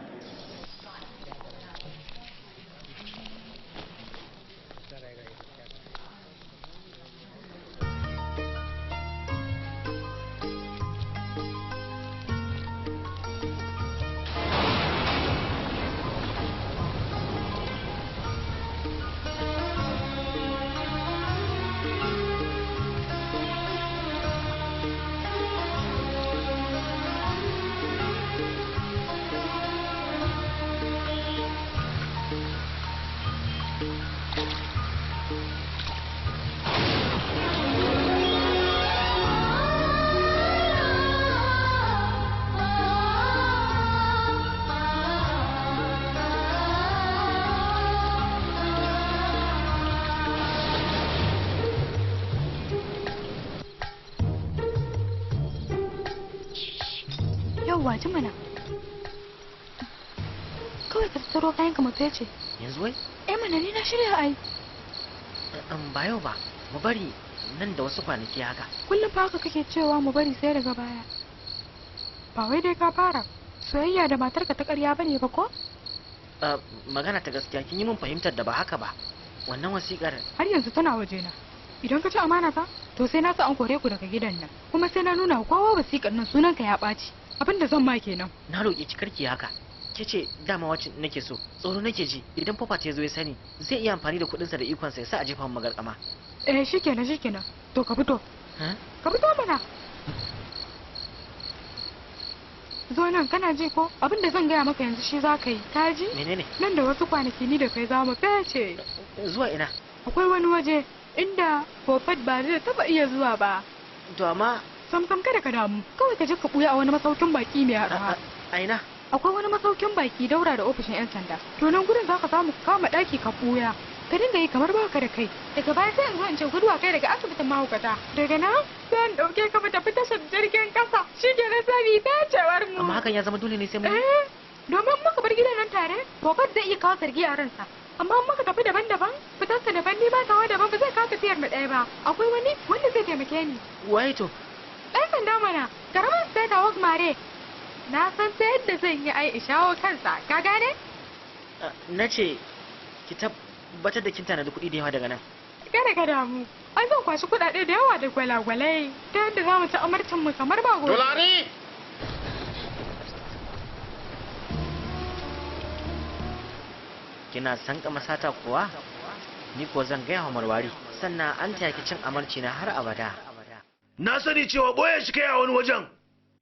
Yauwa ji mana. Kawai ka tattaro kayan ka mu fece. Yanzu wai? Eh mana ni na shirya ai. Ba yau ba, mu bari nan da wasu kwanaki haka. Kullum fa haka kake cewa mu bari sai daga baya. Ba wai dai ka fara soyayya da matarka ta ƙarya bane ba ko? Magana ta gaskiya kin yi min fahimtar da ba haka ba. Wannan wasiƙar har yanzu tana wajena. Idan ka ci amana ta, to sai na sa an kore ku daga gidan nan. Kuma sai na nuna kowa wasiƙar nan sunanka ya ɓaci. Abin da zan ma kenan. Na roƙe ki karki haka. Ke ce dama wacce nake so, tsoro nake ji idan Papa ta zo ya sani zai iya amfani da kuɗinsa da ikonsa ya sa a jefa mu magarkama. Eh shikenan shikenan. To ka fito. Ka fito mana. Zo nan kana ji ko abin da zan gaya maka yanzu shi za ka yi. Ka ji? Menene? Nan da wasu kwanaki ni da kai za mu fece. Zuwa ina? Akwai wani waje inda Pofat ba zai taba iya zuwa ba. To amma sam sam kada ka damu. Kawai ka je ka buya a wani masaukin baki mai arha. A ina? Akwai wani masaukin baki daura da ofishin 'yan sanda. To nan gurin zaka samu kama daki ka buya. Ka dinga yi kamar baka da kai. Daga baya sai in zo in ce guduwa kai daga asibitin mahaukata. Daga nan sai in ɗauke ka mu tafi tashar jirgin ƙasa. Shi ke na sani dacewar mu. Amma hakan ya zama dole ne sai mun Eh, domin muka bar gidan nan tare, Bobat zai iya kawo zargi a ransa. Amma in muka tafi daban-daban, fitarsa daban ni ba tawa daban ba zai kawo tafiyar mu ɗaya ba. Akwai wani wanda zai taimake ni. Waye to? Ɗan sanda mana, karamin seta Wagmare. Na san ta yadda zan yi ai in shawo kansa, ka gane? Na ce ki tabbatar da kin tanadi kuɗi da yawa daga nan. Kada ka damu. An zan kwashi kuɗaɗe da yawa da gwalagwalai ta yadda za mu ci amarcin mu kamar ba gobe. Dolari! Kina san kama sata kuwa? Ni ko zan gaya wa Marwari, sannan an taya ki cin amarci na har abada. Na sani cewa boye shi kai a wani wajen.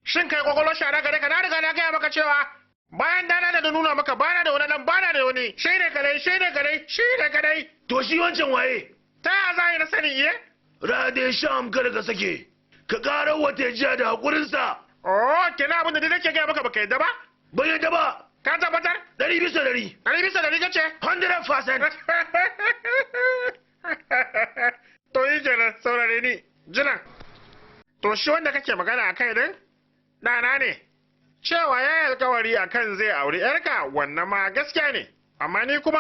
Shin kai kwakwalwar shara gare ka na riga na gaya maka cewa bayan dana da nuna maka bana da wani dan bana da wani shi ne kadai shi ne kadai shi ne kadai. To shi wancan waye? Ta ya za na sani iye? Rade Sham kada ka sake. Ka ƙarar wata jiya da haƙurinsa. Oh, kenan abin da dai nake gaya maka baka yadda ba? Ban yadda ba. Ka tabbatar? 100%. 100% kace? 100%. To yi kenan saurare ni. Jinan. To shi wanda kake magana a kai din? Ɗana ne. Cewa ya yi alkawari a kan zai auri ‘yarka wannan ma gaskiya ne. Amma ni kuma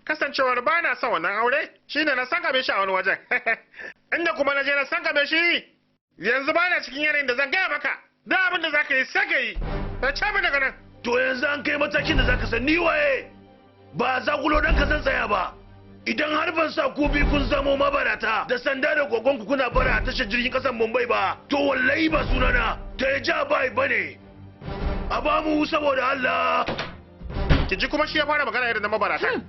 kasancewar ba na son wannan aure shine na sankame shi a wani wajen. Inda kuma na je na sankame shi yanzu ba na cikin yanayin da zan gaya maka. Da abin da za ka yi sai ka yi. Ta ce min daga nan. To yanzu an kai matakin da za ka san ni waye. Ba za ku dan ka san tsaya ba. Idan har ban sa ku bi kun zamo mabarata da sanda da gogon ku kuna bara a tashar jirgin kasan Mumbai ba, to wallahi ba sunana ta ja bai bane. A ba mu saboda Allah. Ki ji kuma shi ya fara magana irin na mabarata.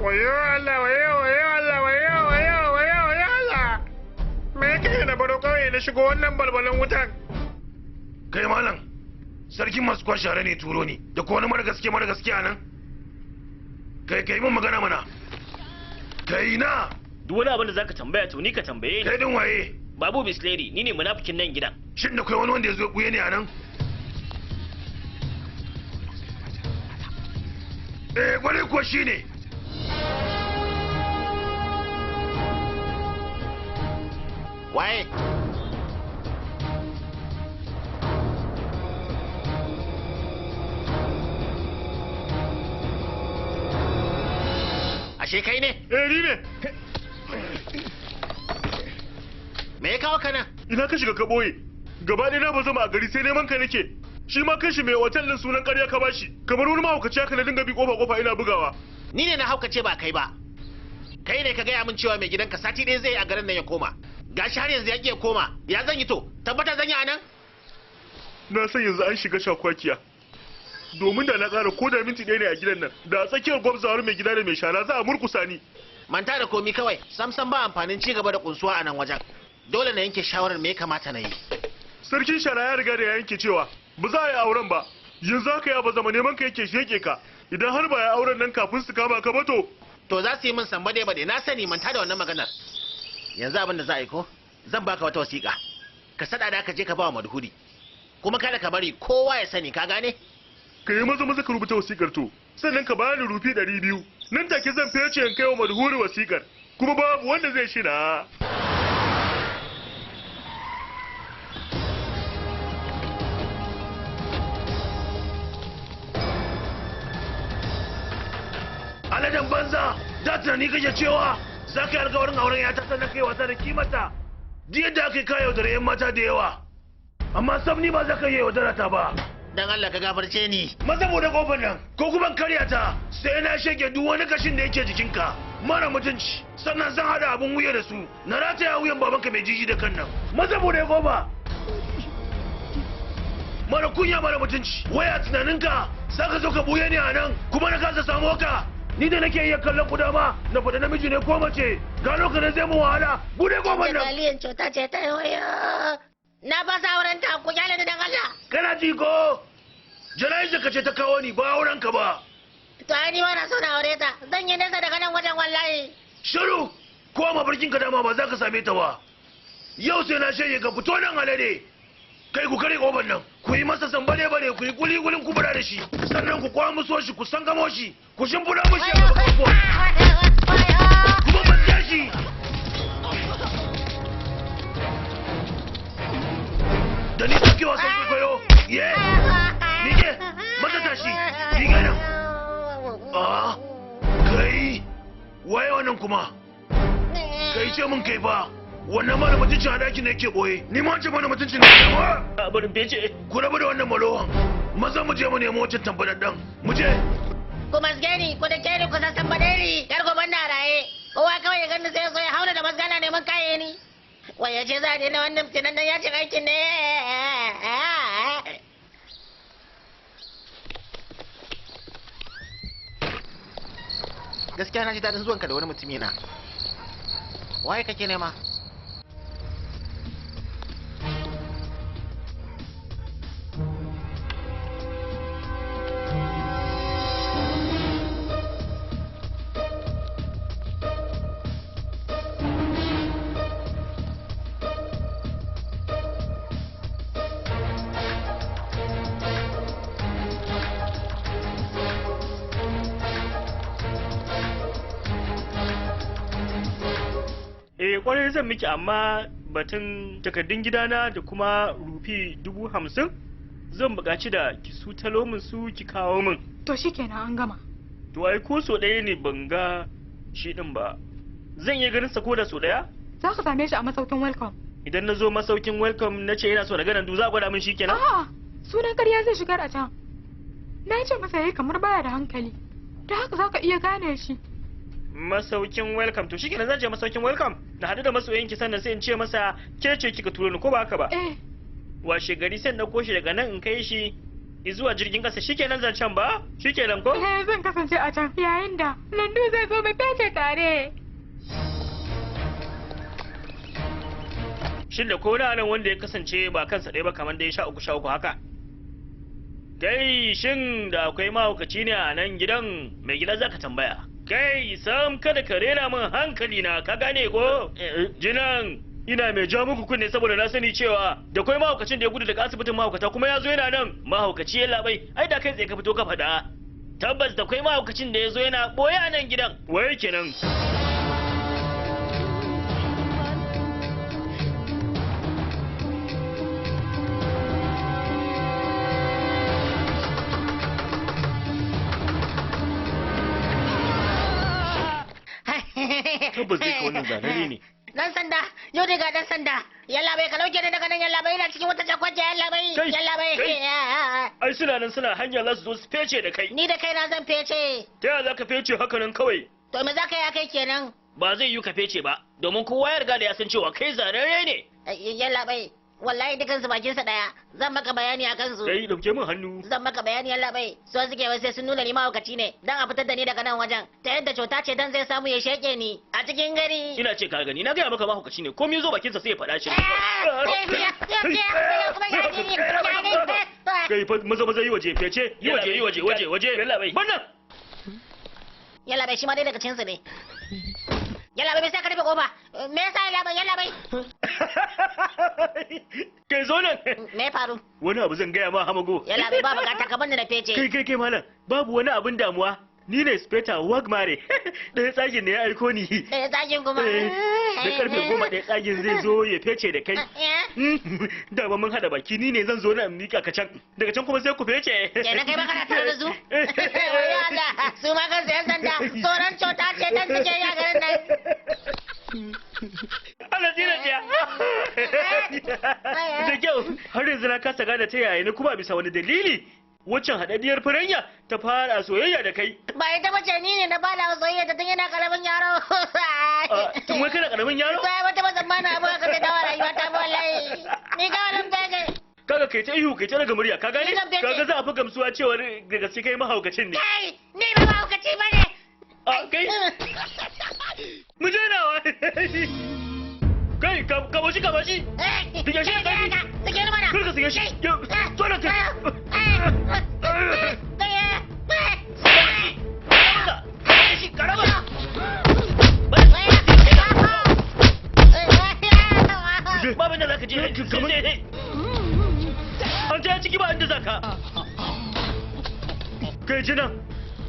Wayo Allah, wayo, wayo Allah, wayo, wayo, wayo, wayo Allah. Me yake na baro kauye na shigo wannan balbalan wutan? Kai malam, sarkin masu kwashe ne turo ni, da ko wani mara gaske mara gaske a nan? Kai kai mun magana mana. Kai na! Duk wani abin da zaka tambaya to ni ka tambaye ni. Kai din waye? Babu Bisleri, ni ne munafikin nan gidan. Shin da kai wani wanda ya zo buye ne a nan? Eh, kwarai kuwa shi ne. Waye? Ashe kai ne? Eh, ni ne. Me ya kawo ka nan? Ina ka shiga ka boye. Gaba ɗaya na ba zama a gari sai neman ka nake. Shi ma kanshi mai otal ɗin sunan ƙarya ka bashi. Kamar wani mahaukaci haka na dinga bi kofa kofa ina bugawa. Ni ne na haukace ba kai ba. Kai ne ka gaya min cewa mai gidanka sati ɗaya zai yi a garin nan ya koma. Gashi har yanzu ya ƙi ya koma. Ya zan yi to? Tabbata zan yi a nan? Na san yanzu an shiga shakwakiya. Domin da na ƙara ko da minti ɗaya ne a gidan nan, da a tsakiyar gwabzawar mai gida da mai shara za a murkusa ni. Manta da komi kawai, samsam ba amfanin ci gaba da kunsuwa a nan wajen. Dole na yanke shawarar me ya kamata na yi. Sarkin shara ya riga da ya yanke cewa ba za a yi auren ba. Yanzu haka ya ba zama neman ka yake sheke ka. Idan har ba ya auren nan kafin su kama ka ba to. To za su yi min samba dai bade, na sani manta da wannan maganar. Yanzu abin da za a yi ko? Zan baka wata wasiƙa. Ka sada da ka je ka ba wa Madhuri. Kuma kada ka bari kowa ya sani, ka gane? Ka yi maza maza ka rubuta wasiƙar to. Sannan ka bani rufi 200. Nan take zan fece in kai wa Madhuri wasiƙar. Kuma babu wanda zai shina. Aladen banza, da tunani kake cewa za ka yi alkawarin auren yata sannan kai wasa da kimata. Duk yadda aka yi ka yaudara 'yan mata da yawa. Amma sam ni ba za ka iya yaudara ta ba. Dan Allah ka gafarce ni. Maza bude kofar nan, ko kuma karya ta, sai na shege duk wani kashin da yake jikinka. Mara mutunci, sannan zan hada abun wuya da su, na rataya wuyan babanka mai jiji da kan nan. Maza bude kofa. Mara kunya mara mutunci, waya tunaninka, za ka zo ka buye ni a nan, kuma na kasa samo ka. Ni da nake iya kallon ku dama, na faɗa namiji ne ko mace, gano ka na zai mu wahala, bude kofar nan. Jagaliyan cuta ce ta yoyo. Na fasa auren ta ku kyale ni dan Allah. Kana ji ko? Jana'iza ka ce ta kawo ni ba auren ka ba. To ai ni ba na so na aure ta. Zan yi nesa daga nan wajen wallahi. Shiru! Ko mafarkin ka dama ba za ka same ta ba. Yau sai na shanye ka fito nan alade. Kai ku kare kofar nan, ku yi masa sambale bare, ku yi kuli kulin kubura da shi, sannan ku kwamuso shi, ku sangamo shi, ku shimfiɗa mishi a gaban kofa. Tashi. Da ni kake wasan kwaikwayo. Ye. Mike, maza tashi. Mike nan. Ah, kai. Waye wannan kuma? Kai ce mun kai fa. Wannan mara mutuncin a ɗakin ne yake ɓoye. Ni ma wancan mara mutuncin ne. A barin fece. Ku rabu da wannan malowan. Maza mu je mu nemo wancan tambadaddan. Mu je. Ku masge ni, ku da ke ni, ku sassan badari. Yar goban na raye. Kowa kawai ya gani sai ya zo ya hauna da masgana neman kaye ni. Wai ya ce za a daina wannan fitinan nan yajin aikin ne. Gaskiya na ji daɗin zuwanka da wani mutumi na. Waye kake nema? Eh kwarai zan miki, amma batun takardun gidana da kuma rufi 50,000 zan buƙaci da ki sutalo min su ki kawo min. To shikenan, an gama. To ai ko so ɗaya ne ban ga shi ɗin ba. Zan iya ganin sa ko da so ɗaya? Za ka same shi a masaukin Welcome. Idan na zo masaukin Welcome na ce ina so na ga Nandu, za a gwada min shi kenan? A'a, sunan ƙarya zai shigar a can. Na ce masa yayi kamar baya da hankali. Da haka za ka iya gane shi. Masaukin Welcome, to shikenan, zan je masaukin Welcome na haɗu da masoyinki, sannan sai in ce masa ke ce kika turo ni, ko ba haka ba? Eh. Washe gari sai in ɗauko shi daga nan in kai shi zuwa jirgin ƙasa, shikenan zancen ba? Shikenan ko? Eh, zan kasance a can yayin da Nandu zai zo mu fece tare. Shin da ko na nan wanda ya kasance ba kansa ɗaya ba kamar da ya 13 13 haka? Kai, shin da akwai mahaukaci ne a nan gidan? Mai gida zaka tambaya. Kai, sam kada ka rena min hankali na, ka gane ko? Jinan ina mai ja muku kunne saboda na sani cewa da kwai mahaukacin da ya gudu daga asibitin mahaukata kuma ya zo yana nan. Mahaukaci ya labai, ai da kai tsaye ka fito ka faɗa. Tabbas da kwai mahaukacin da ya zo yana ɓoye a nan gidan. Waye kenan? Tabbas zai ka wannan zanare ne. Dan sanda, yau dai ga dan sanda. Yalla bai, ka lauke ni daga nan, yalla bai, ina cikin wata jakwaje, yalla bai, Kai, yalla bai. kai. Ai suna nan suna hanya za su zo su fece da kai. Ni da kaina zan fece. Ta yaya za ka fece haka nan kawai? To me za ka yi a kai kenan? Ba zai yi ka fece ba, domin kowa ya riga da ya san cewa kai zarare ne. Yalla bai, wallahi dukansu bakinsa daya. Zan maka bayani a kansu. Kai, dauke min hannu. Zan maka bayani, yalla bai. So suke wai sai sun nuna ni mahaukaci ne dan a fitar da ni daga nan wajen. Ta yadda cuta ce dan zai samu ya sheke ni a cikin gari. Ina ce ka gani, na gaya maka mahaukaci ne, komai zo bakinsa sai ya faɗa shi. Kai fa, maza maza yi waje, fece, yi waje, yi waje, waje, waje. Yalla bai. Wannan. Yalla bai, shi ma dai daga cinsu ne. Yalla bai, me yasa ka rufe kofa? Me yasa, yalla bai, yalla bai? Kai, zo nan. Me ya faru? Wani abu zan gaya ma, Hamago. Yalla bai, ba bukata, ka bani na fece. Kai kai kai, malam, babu wani abin damuwa. Ni ne Inspector Wagmare. Ɗaya tsagin ne ya aiko ni. Ɗaya tsagin kuma. Eh, da karfe 10 ɗaya tsagin zai zo ya fece da kai. Dama mun haɗa baki, ni ne zan zo na miƙa ka can. Daga can kuma sai ku fece. Kenan kai ma kana tare da su? Wai Allah, su ma kansu 'yan sanda tsoron cuta ce dan suke yi a garin nan. Allah tsira tsaya. Da kyau, har yanzu na kasa gane ta yaya ne kuma bisa wani dalili waccan haɗaɗɗiyar faranya ta fara soyayya da kai. Ba ita bace, ni ne na bada soyayya ta tun yana karamin yaro. Tun wai kana karamin yaro? Sai wata ba tsammanin abu haka zai dawo rayuwa ta ba, wallahi. Ni ga wannan fege. Kaga kai ta ihu, kai ta daga murya, ka gane? Ni zan fece. Kaga za a fi gamsuwa cewa da gaske kai mahaukacin ne. Kai, ni ba mahaukaci bane. A kai. Mu je nawa. Kai, ka bashi, ka bashi. Dige shi da ƙarfi. Sike ni mana. Kar ka sike shi. Zo nan kai. Babu inda zaka je. An ta ciki, ba inda zaka. Kai, jina.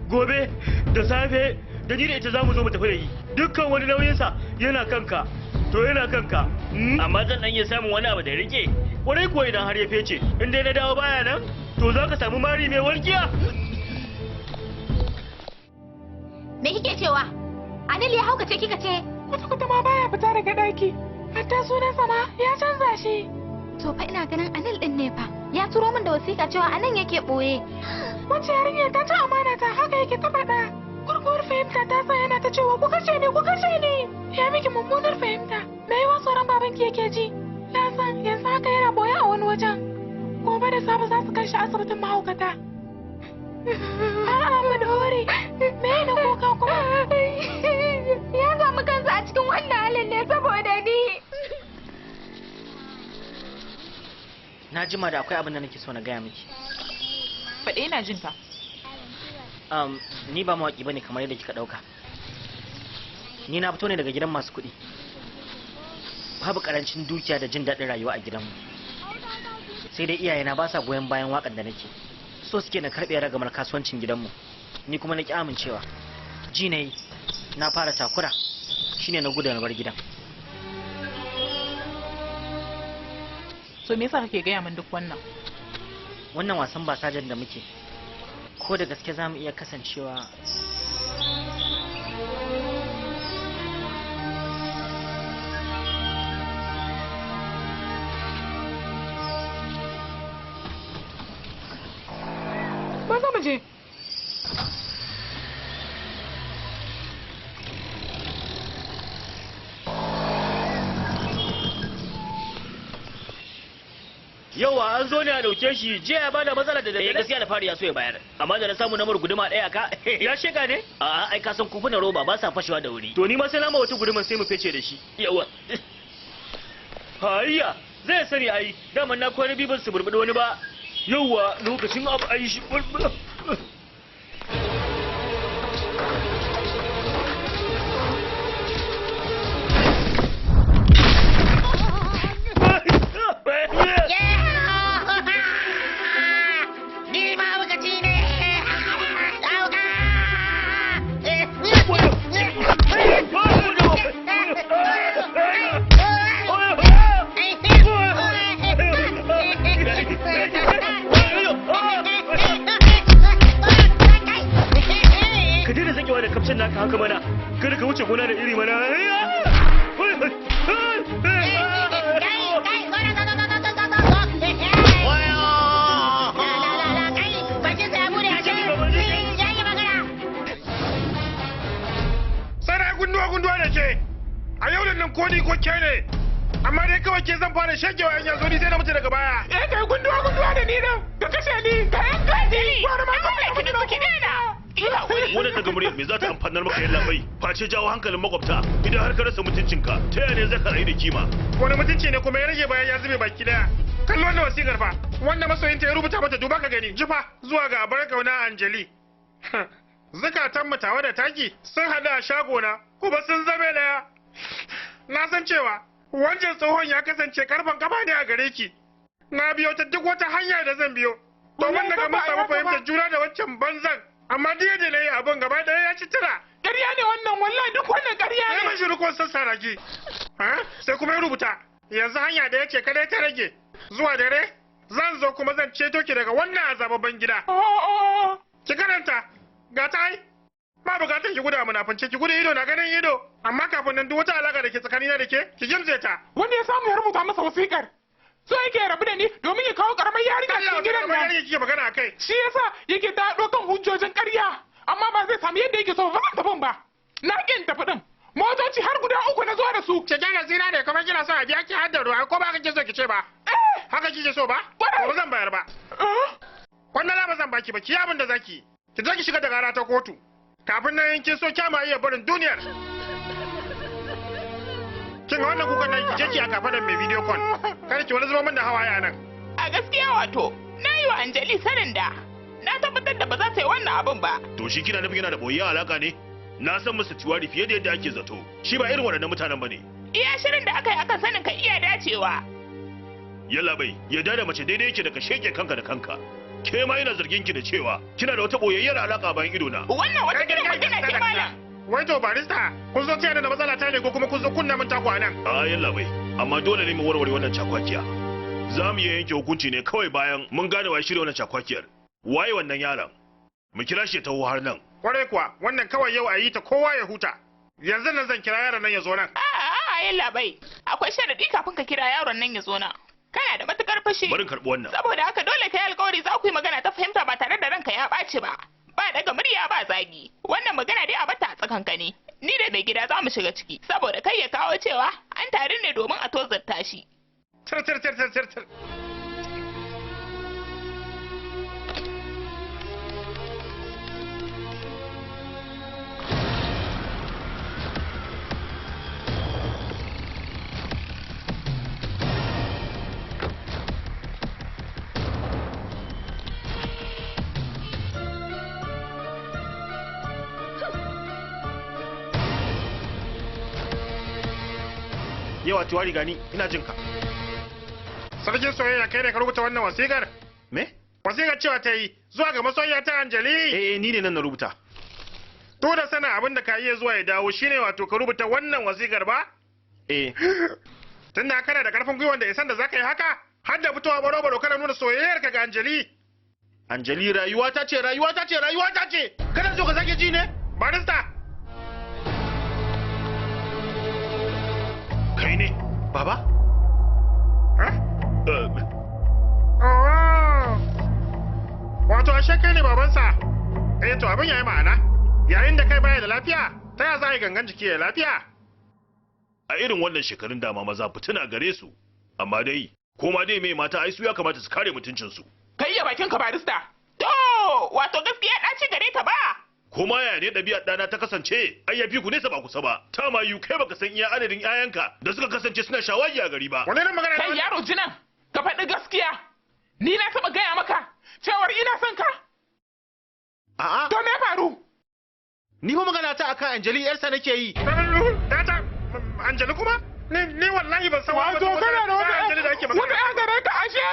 Gobe da safe Da ni da ita za mu zo mu tafi da yi. Dukkan wani nauyinsa yana kanka. To yana kanka. Amma zan dan iya samun wani abu da rike. Kwarai kuwa idan har ya fece, in dai na dawo baya nan, to za ka samu mari mai walƙiya. Me kike cewa? Anil ya haukace kika ce? Kwata-kwata ma baya fita daga ɗaki. Hatta sunansa ma ya canza shi. To fa ina ganin Anil din ne fa. Ya turo min da wasiƙa cewa anan yake ɓoye. Wacce yarinya ta ci amana ta haka yake ta faɗa. Gurguwar fahimta ta sa yana ta cewa ku kashe ni, ku kashe ni. Ya miki mummunar fahimta. Me yawa tsoron babanki yake ji? Na san yanzu haka yana ɓoye a wani wajen. Gobe da safe za su kai shi asibitin mahaukata. A'a Madhuri, me ne kuka kuma? Ya samu kansa a cikin wannan halin ne saboda ni. Na jima da akwai abin da nake so na gaya miki. Faɗe ina jin ka. Ni ba mawaƙi bane kamar yadda kika ɗauka. Ni na fito ne daga gidan masu kuɗi. Babu ƙarancin dukiya da jin daɗin rayuwa a gidanmu. Sai dai iyayena ba sa goyon bayan waƙar da nake. So suke na karɓe ragamar kasuwancin gidanmu. Ni kuma na ƙi amincewa. Ji na yi, na fara takura. Shine na gudu na bar gidan. So me yasa kake gaya min duk wannan? Wannan wasan basajen da muke, ko da gaske za mu iya kasancewa. Maza mu je. Yauwa an zo ne a dauke shi, jiya ya bada matsala da daddare. Gaskiya da fari ya so ya bayar, amma da na samu namar guduma ɗaya ka ya sheka ne? A'a ai ka san kofunan roba ba sa fashewa da wuri. To ni ma sai na ma wata guduman sai mu fece da shi. Yauwa. Hayya zai sani ai, daman na kwana biyu ban su burbuɗi wani ba. Yauwa lokacin abu ai shi. Ni ma bukaci ne. Dauka! Ka daina zakewa da kafcin naka haka mana, kada ka wuce gona da iri mana. Sai na gunduwa gunduwa da ke. A yau da nan ko ni ko ke ne. Amma dai kawai ke zan fara shagewa in yanzu ni sai na mutu daga baya. Eh kai gunduwa gunduwa da ni nan, ka kashe ni, ka yanka ni. Gwara ma ka ki nutsu ki daina. Wannan daga muryar me za ta amfanar maka yalla bai? Face jawo hankalin makwabta idan har ka rasa mutuncinka, ta yaya ne zaka rayu da kima? Wani mutunci ne kuma ya rage bayan ya zube baki daya. Kallo wannan wasikar fa, wanda masoyinta ya rubuta mata duba ka gani, jifa zuwa ga abar kauna Anjali. Zukatan mu tawa da taki sun hada a shagona kuma sun zame daya. Na san cewa wancan tsohon ya kasance karfan kafa ne a gare ki. Na biyo ta duk wata hanya da zan biyo. Domin daga mun samu fahimtar juna da wancan banzan. Amma duk yadda na yi abin gaba ɗaya ya ci tira. Ƙarya ne wannan wallahi duk wannan ƙarya ne. Sai mashi rikon sassara ki. Sai kuma ya rubuta. Yanzu hanya da ya ce kadai ta rage. Zuwa dare zan zo kuma zan ceto ki daga wannan azababban gida. Ki karanta. Ga ta ai. Ba bukatar ki gudu a munafunce ki gudu ido na ganin ido. Amma kafin nan duk wata alaka da ke tsakanina da ke ki gimtse ta. Wanda ya samu ya rubuta masa wasiƙar. So yake ya rabu da ni domin ya kawo karamar yarinya cikin gidan nan. Yarinya kike magana akai. Shi yasa yake ta ɗaukan hujjojin ƙarya. Amma ba zai samu yadda yake so ba zan tafi ba. Na ƙin tafi ɗin. Motoci har guda uku na zo da su. Keke na zina ne kuma kina son a biya ki har da ruwa ko ba kake so ki ce ba? Haka kike so ba? Ba zan bayar ba. Wannan ba zan baki ba ki yi abin da zaki. Ki je ki shiga da gara ta kotu. Kafin nan in kin so kyama iya barin duniyar. Kin ga wannan kukan nan ki je ki a kafadan mai video call. Kada ki wani zuba min da hawaye a nan. A gaskiya wato, na yi wa Anjali sanin da na tabbatar da ba za ta yi wannan abin ba. To shi kina nufin yana da boyayyen alaka ne? Na san Mr. Tiwari fiye da yadda ake zato. Shi ba irin waɗannan mutanen bane. Iya shirin da aka yi akan sanin ka iya dacewa. Yalla bai, yadda da mace daidai yake da ka sheke kanka da kanka. Ke ma ina zargin ki da cewa kina da wata boyayyar alaka bayan ido na. Wannan wata irin magana ce malam. Wai to barista, kun zo tayar da matsala ta ne ko kuma kun zo kunna min taku a nan? A yalla bai, amma dole ne mu warware wannan cakwakiya. Za mu iya yanke hukunci ne kawai bayan mun gane wa shirya wannan cakwakiyar. Waye wannan yaron? Mu kira shi ya taho har nan. Kwarai kuwa, wannan kawai yau a yi ta kowa ya huta. Yanzu nan zan kira yaron nan ya zo nan. A'a, yalla bai. Akwai sharadi kafin ka kira yaron nan ya zo nan. Kana da matukar fushi. Bari in karɓi wannan. Saboda haka dole ka yi alkawari za ku yi magana ta fahimta ba tare da ranka ya ɓaci ba. Ba daga murya ba zagi. Wannan magana dai a bata a tsakankani. Ni da mai gida za mu shiga ciki saboda kai ya kawo cewa an taru ne domin a tozarta shi. Tir tir tir tir tir tir. Yawa Tiwari gani ina jinka. Sarkin soyayya kai ne ka rubuta wannan wasikar? Me? Wasikar cewa ta yi zuwa ga masoyiya ta Anjali. Eh ni ne nan na rubuta. To da sana abin da ka iya zuwa ya dawo shine wato ka rubuta wannan wasikar ba? Eh. Tunda kana da karfin gwiwan da isan da zaka yi haka, har da fitowa baro baro kana nuna soyayyar ka ga Anjali. Anjali rayuwa ta ce rayuwa ta ce rayuwa ta ce. Kana so ka sake ji ne? Barista. Kai ne? Baba? Wato ashe kai ne babansa. Eh to abin yayi ma'ana. Yayin da kai baya da lafiya, ta ya za a yi gangan jiki ya lafiya? A irin wannan shekarun dama maza fitina gare su. Amma dai, ko ma dai mai mata ai su ya kamata su kare mutuncinsu. Kai ya bakin ka barista. To, wato gaskiya ɗaci gare ta ba. Ko ma yaya ne ɗabi'ar ɗana ta kasance, ai yafi ku nesa ba kusa ba. Ta ma yiwu kai baka san iya adadin 'ya'yanka da suka kasance suna shawagi a gari ba. Wani irin magana Kai yaro jinan, ka faɗi gaskiya. Ni na taɓa gaya maka cewar ina son ka. A'a. To me faru? Ni fa magana ta akan Anjali yarsa nake yi. Tata, Anjali kuma? Ni wallahi ban san Wato kana da wata Anjali da ake magana. Wata ya gare ka ashe?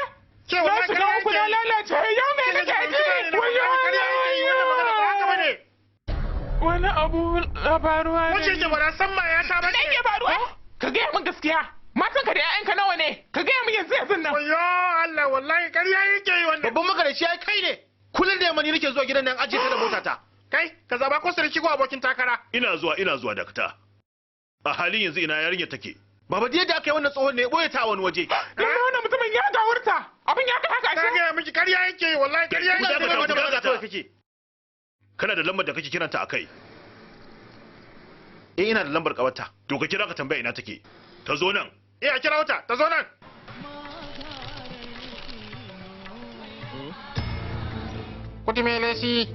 Ke wallahi Na shiga uku na lalace yau me nake ji? Wayo wannan magana ba haka bane. Wani abu na faruwa ne. Wace yake ba na san ma ya ta bace. Me ke faruwa? Ka gaya min gaskiya. Matanka da 'ya'yanka nawa ne? Ka gaya min yanzu yanzu nan. Wayo Allah wallahi ƙarya yake yi wannan. Babban makarashi ai kai ne. Kullum da yamma ni nake zuwa gidan nan ajiye ta da motata. Kai, ka zaba ko sarki ko abokin takara. Ina zuwa ina zuwa dakta. A halin yanzu ina yarinya take. Baba da yadda aka yi wannan tsohon ne ya boye ta a wani waje. Lalle wannan mutumin ya gawurta. Abin ya kai haka ashe. Na gaya miki ƙarya yake yi wallahi ƙarya yake yi. Ku dakata. Kake. Kana da lambar da kake kiranta a kai. Eh ina da lambar kawarta. To ka kira ka tambaya ina take. Ta zo nan. Eh a kira wata, ta zo nan. Kutumelesi,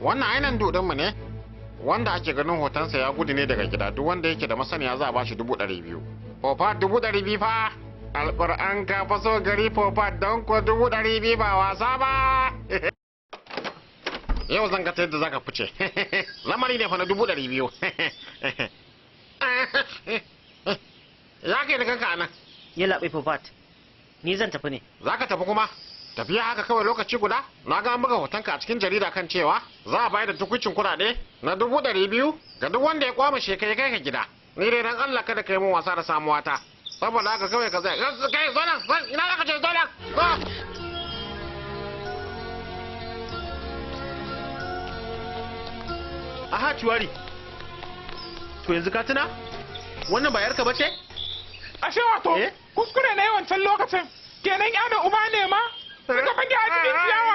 wannan ainihin dodonmu ne, wanda ake ganin hotonsa ya gudu ne daga gida duk wanda yake da masaniya za a bashi 200,000. Fofa 200,000 fa! Alƙur'an ka faso gari fofa don ko 200,000 ba wasa ba! Yau zan ga ta yadda zaka fice. Lamari ne fa na 200,000. Ya kai da kanka anan. Yalla bai Fofat. Ni zan tafi ne. Zaka tafi kuma? Tafiya haka kawai lokaci guda? Na ga an buga hotonka a cikin jarida kan cewa za a bayar da tukuicin kuɗaɗe na 200,000 ga duk wanda ya kwama shekai kai ka gida. Ni dai dan Allah kada ka yi min wasa da samuwata. Saboda haka kawai ka zai kai zo nan ina zaka ce zo nan. Aha Tiwari. To yanzu ka tuna? Wannan ba yarka bace? Ashe wato kuskure na yawancin lokacin kenan ya da uba ne ma suka fage a cikin ciyawa.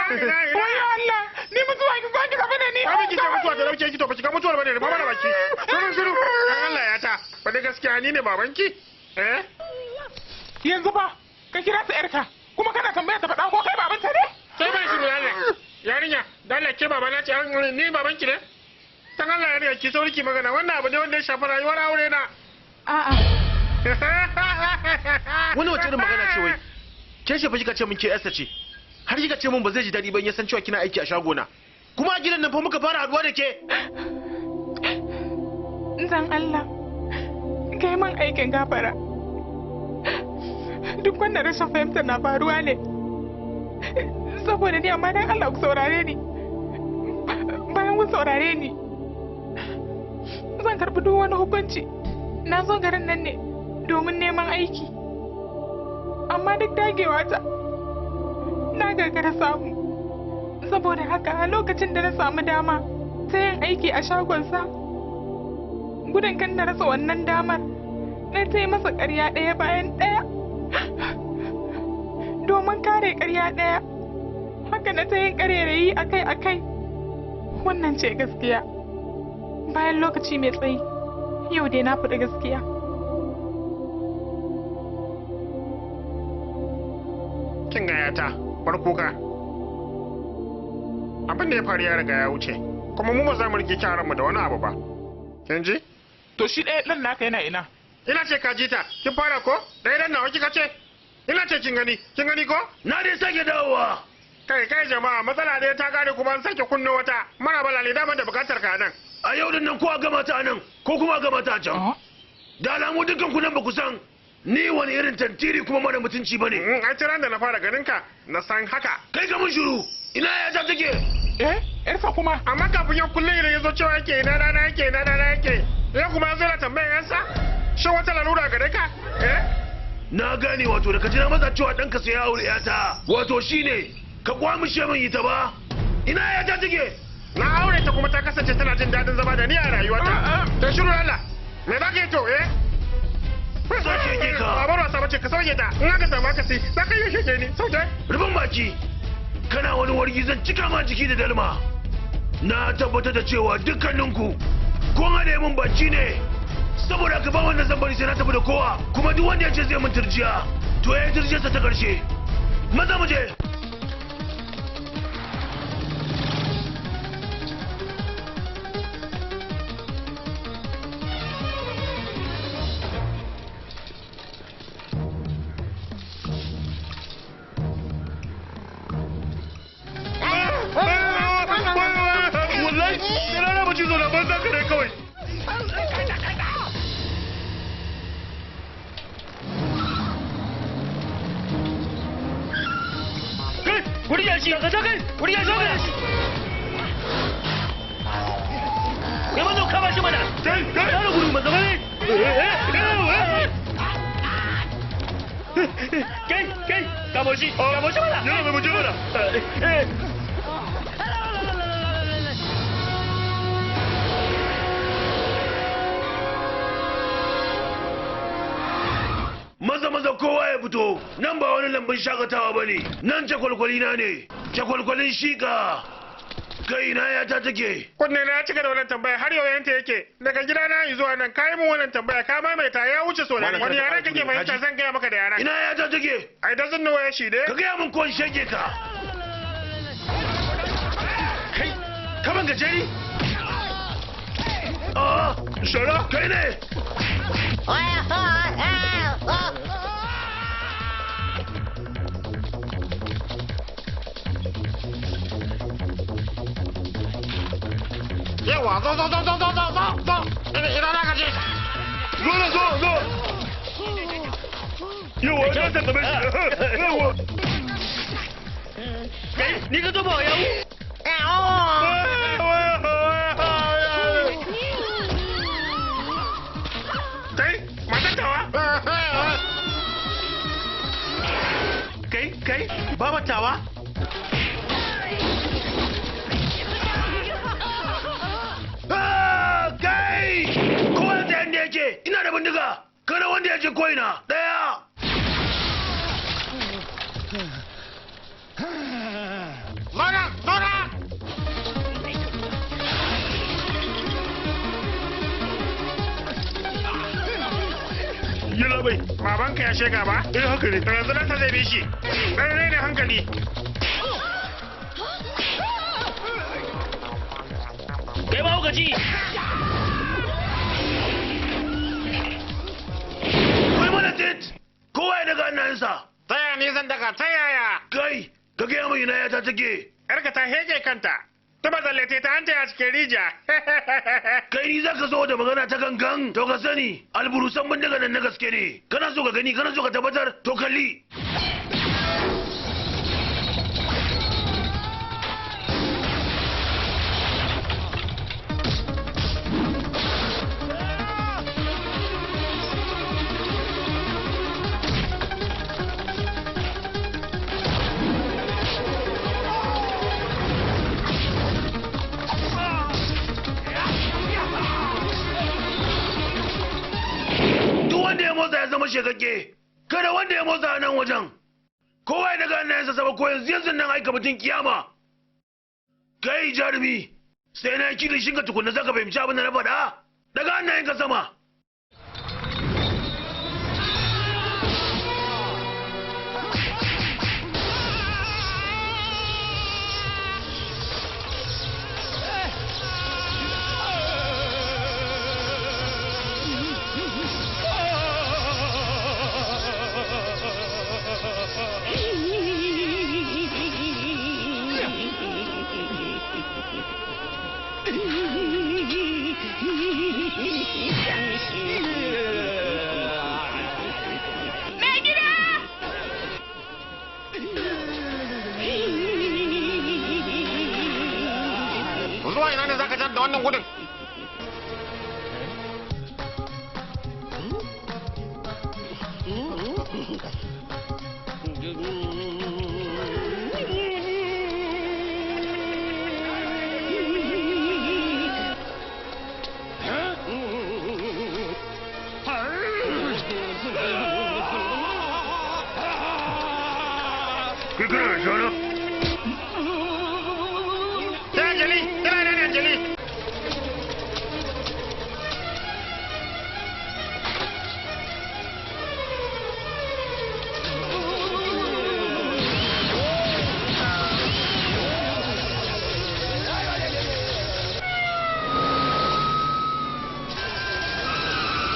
Wayo Allah ni mutuwa ki zo ki tafi da ni. Ba ki ce mutuwa ta dauke ki to ba ki ga mutuwar bane ba mana baki. Shiru shiru. Dan Allah ya ta. Ba gaskiya ni ne babanki? Eh? Yanzu fa ka kira ta yarka kuma kana tambaya ta faɗa ko kai babanta ne? Sai ban shiru yarinya. Yarinya, dan Allah ke babana ce ni babanki ne? Dan Allah yarinya ki sauri ki magana wannan abu ne wanda ya shafi rayuwar aure na. A'a. Wani wace irin magana ce wai? Ke ce fa kika ce min ke yarsa ce. Har kika ce min ba zai ji daɗi ba in ya san cewa kina aiki a shagona. Kuma a gidan nan fa muka fara haduwa da ke. Dan Allah, kai min aikin gafara. Duk wannan rashin fahimta na faruwa ne. Saboda ni amma dan Allah ku saurare ni. Bayan kun saurare ni. karɓi duk wani hukunci. Na zo garin nan ne domin neman aiki. Amma duk dagewa ta na gagara samu. Saboda haka a lokacin da na samu dama ta yin aiki a shagonsa, gudun kan na rasa wannan damar, na ta yi masa ƙarya ɗaya bayan ɗaya. Domin kare ƙarya ɗaya, haka na ta yin ƙarerayi akai-akai. Wannan ce gaskiya. Bayan lokaci mai tsayi, yau dai na faɗi gaskiya. Kin ga yata, bar kuka. Abin da ya faru ya riga ya wuce, kuma mu ba za mu rike yaran mu da wani abu ba. Kin ji? To shi ɗaya ɗan naka yana ina? Ina ce ka ji ta, kin fara ko? Ɗaya ɗan nawa kika ce? Ina ce kin gani, kin gani ko? Na dai sake dawowa. Kai kai jama'a, matsala ɗaya ta gane kuma an sake kunno wata. Mara bala ne daman da bukatar ka nan. A yau din nan ko a gama ta nan ko kuma a gama ta can. Da alamu dukkan ku nan ba ku san ni wani irin tantiri kuma mara mutunci bane. Ai tiran da na fara ganin ka na san haka. Kai ka mun shiru. Ina ya ta take? Eh, yarsa kuma. Amma kafin yau kullum idan ya zo cewa yake ina dana yake ina dana yake. Ya kuma ya zo na tambayar yarsa? Shin wata lalura gare ka? Eh? Na gane wato da ka ji na matsa cewa ɗanka sai ya aure yata. Wato shine ka kwamushe min ita ba. Ina ya ta take? Na aure ta kuma ta kasance tana jin daɗin zama da ni a rayuwata. Ta shiru Allah. Me za ka yi to eh? Sauke ka. Babar wasa bace ka sauke ta. In aka samu akasi za ka yi shege ni. Sauke. Rufin baki. Kana wani wargi zan cika ma jiki da dalma. Na tabbatar da cewa dukkaninku kun haɗe min baki ne. Saboda ka ba wannan zan bari sai na tafi da kowa. Kuma duk wanda ya ce zai min turjiya to ya yi turjiyarsa ta ƙarshe. Maza mu je. Wallahi, sai rana ba cizo na banza ka ne kawai. Kai, ku rike shi, ka kai, ku rike shi. Kai mazo kama shi mana. Kai, kai. Yaro gudu mazo bane. Kai, kai, kamo shi, kamo shi mana. Yaro mai muje mana. Maza maza kowa ya fito, nan ba wani lambun shakatawa ba ne, nan cakwalkwali na ne, cakwalkwalin shika. Kai na ya ta take. Kunne na ya cika da wannan tambaya har yau yanta yake. Daga gida na zuwa nan kai mun wannan tambaya ka maimaita ya wuce so Malam, wani kada ka yare kake ƙara fahimta kaji? zan gaya maka da yaran. Ina ya ta take? I doesn't know where she dai. Ka gaya mun ko in shege ka. Kai, ka ban gajeri? Ah, Shara. kai ne. Yawa, zo zo zo zo zo zo zo zo. Ina ina na gaje. Zo na zo zo. Yawa, na sallame shi. Yawa. Kai, ni ka zo ba yau. Kai, matar tawa. Kai, kai, babar tawa? Ah, kai! Kowa ya tsaya inda yake, ina da bindiga. Kada wanda ya je ko'ina. Ɗaya. Zo nan, zo nan. Yalla bai. Babanka ya shega ba? Eh haka ne. To yanzu nasa zai bi shi. Dan ne hankali. Kai ma kuka ci. Kai mana tit. Kowa ya daga hannayensa. Ta yaya ni zan daga ta yaya? Kai, ka gaya min ina ya ta take. Yarka ta hege kanta. Ta bazallete ta hanta a cikin rijiya. Kai ni zaka zo da magana ta gangan to ka sani alburusan bindiga nan na gaske ne. Kana so ka gani, kana so ka tabbatar to kalli. zama shekakke. Kada wanda ya motsa a nan wajen. Kowa ya daga hannayensa sama ko yanzu yanzu nan aika mutum kiyama. Kai jarumi, sai na yi kilishin ka tukunna zaka fahimci abin da na faɗa. Daga hannayenka sama. Mai gida! Zuwa ina ne zaka jar da wannan gudun? Kai kana da shana? Sai Anjali, tana nan Anjali.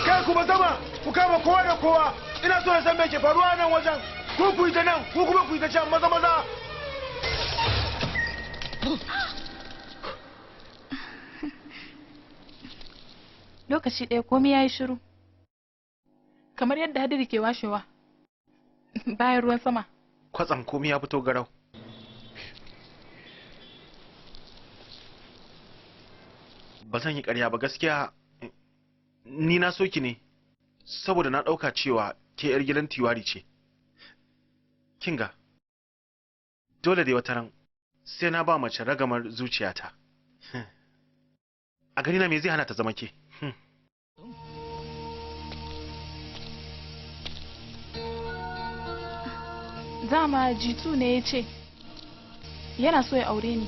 Kai kuma sama, ku kama kowa da kowa. Ina so na san me ke faruwa nan wajen. Ku ku yi ta nan, ku kuma ku yi ta can, maza maza. Lokaci ɗaya komai ya yi shiru. Kamar yadda hadiri ke washewa bayan ruwan sama. Kwatsam komai ya fito garau. Ba zan yi ƙarya ba, gaskiya ni na so ki ne saboda na ɗauka cewa ke 'yar gidan Tiwari ce. Kinga, dole dai wata ran sai na ba mace ragamar zuciyata. A ganina me zai hana ta zama ke? Dama Jitu ne ya ce yana so ya aure ni.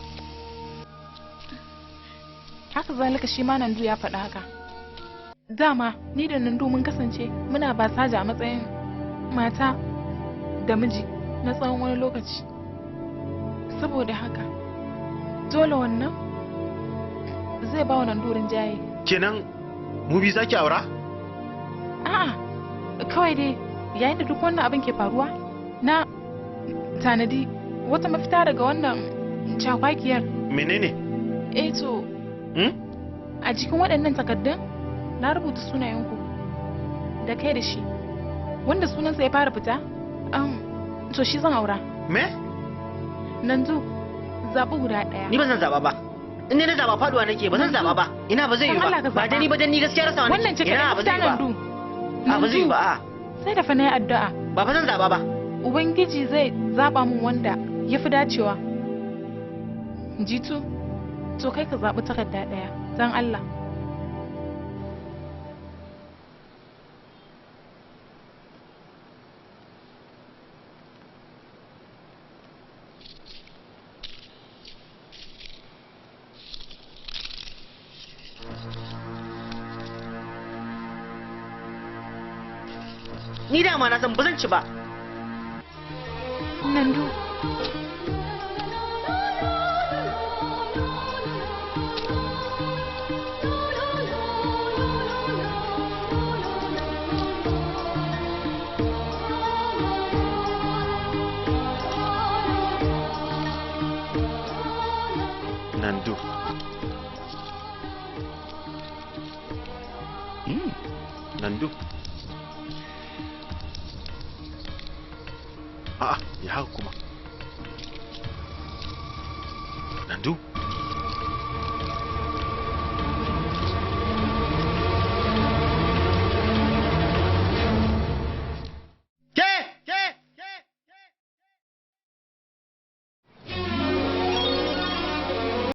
Haka zalika shi ma Nandu ya faɗi haka. Dama ni da Nandu mun kasance muna basaja a matsayin mata da miji na tsawon wani lokaci. Saboda haka dole wannan zai ba wa Nandu rinjaye. Kenan mu bi zaki aura? A'a, kawai dai yayin da duk wannan abin ke faruwa, na tanadi wata mafita daga wannan cakwakiyar. Menene? Eh to, a cikin waɗannan takardun na rubuta sunayenku da kai da shi. Wanda sunansa ya fara fita, to shi zan aura. Me? Nandu, zaɓi guda ɗaya. Ni ba zan zaba ba. In ne na zaba faduwa nake, ba zan zaba ba. Ina ba zai yi Dan Allah ba. ka Ba zaba. da ni ba, dan ni gaskiya rasa wani. Wannan ce kaɗai Ina ba zai mafita yi ba. Nandu. A ba zai yi ba. A Sai da fa na yi addu'a. ba fa zan zaba ba. Ubangiji zai zaba min wanda ya fi dacewa. Jitu, to kai ka zaɓi takarda ɗaya, don Allah. Ni dama na san ba zan ci ba. Nandu. Nandu. Nandu. A'a, ya haka kuma. Nandu.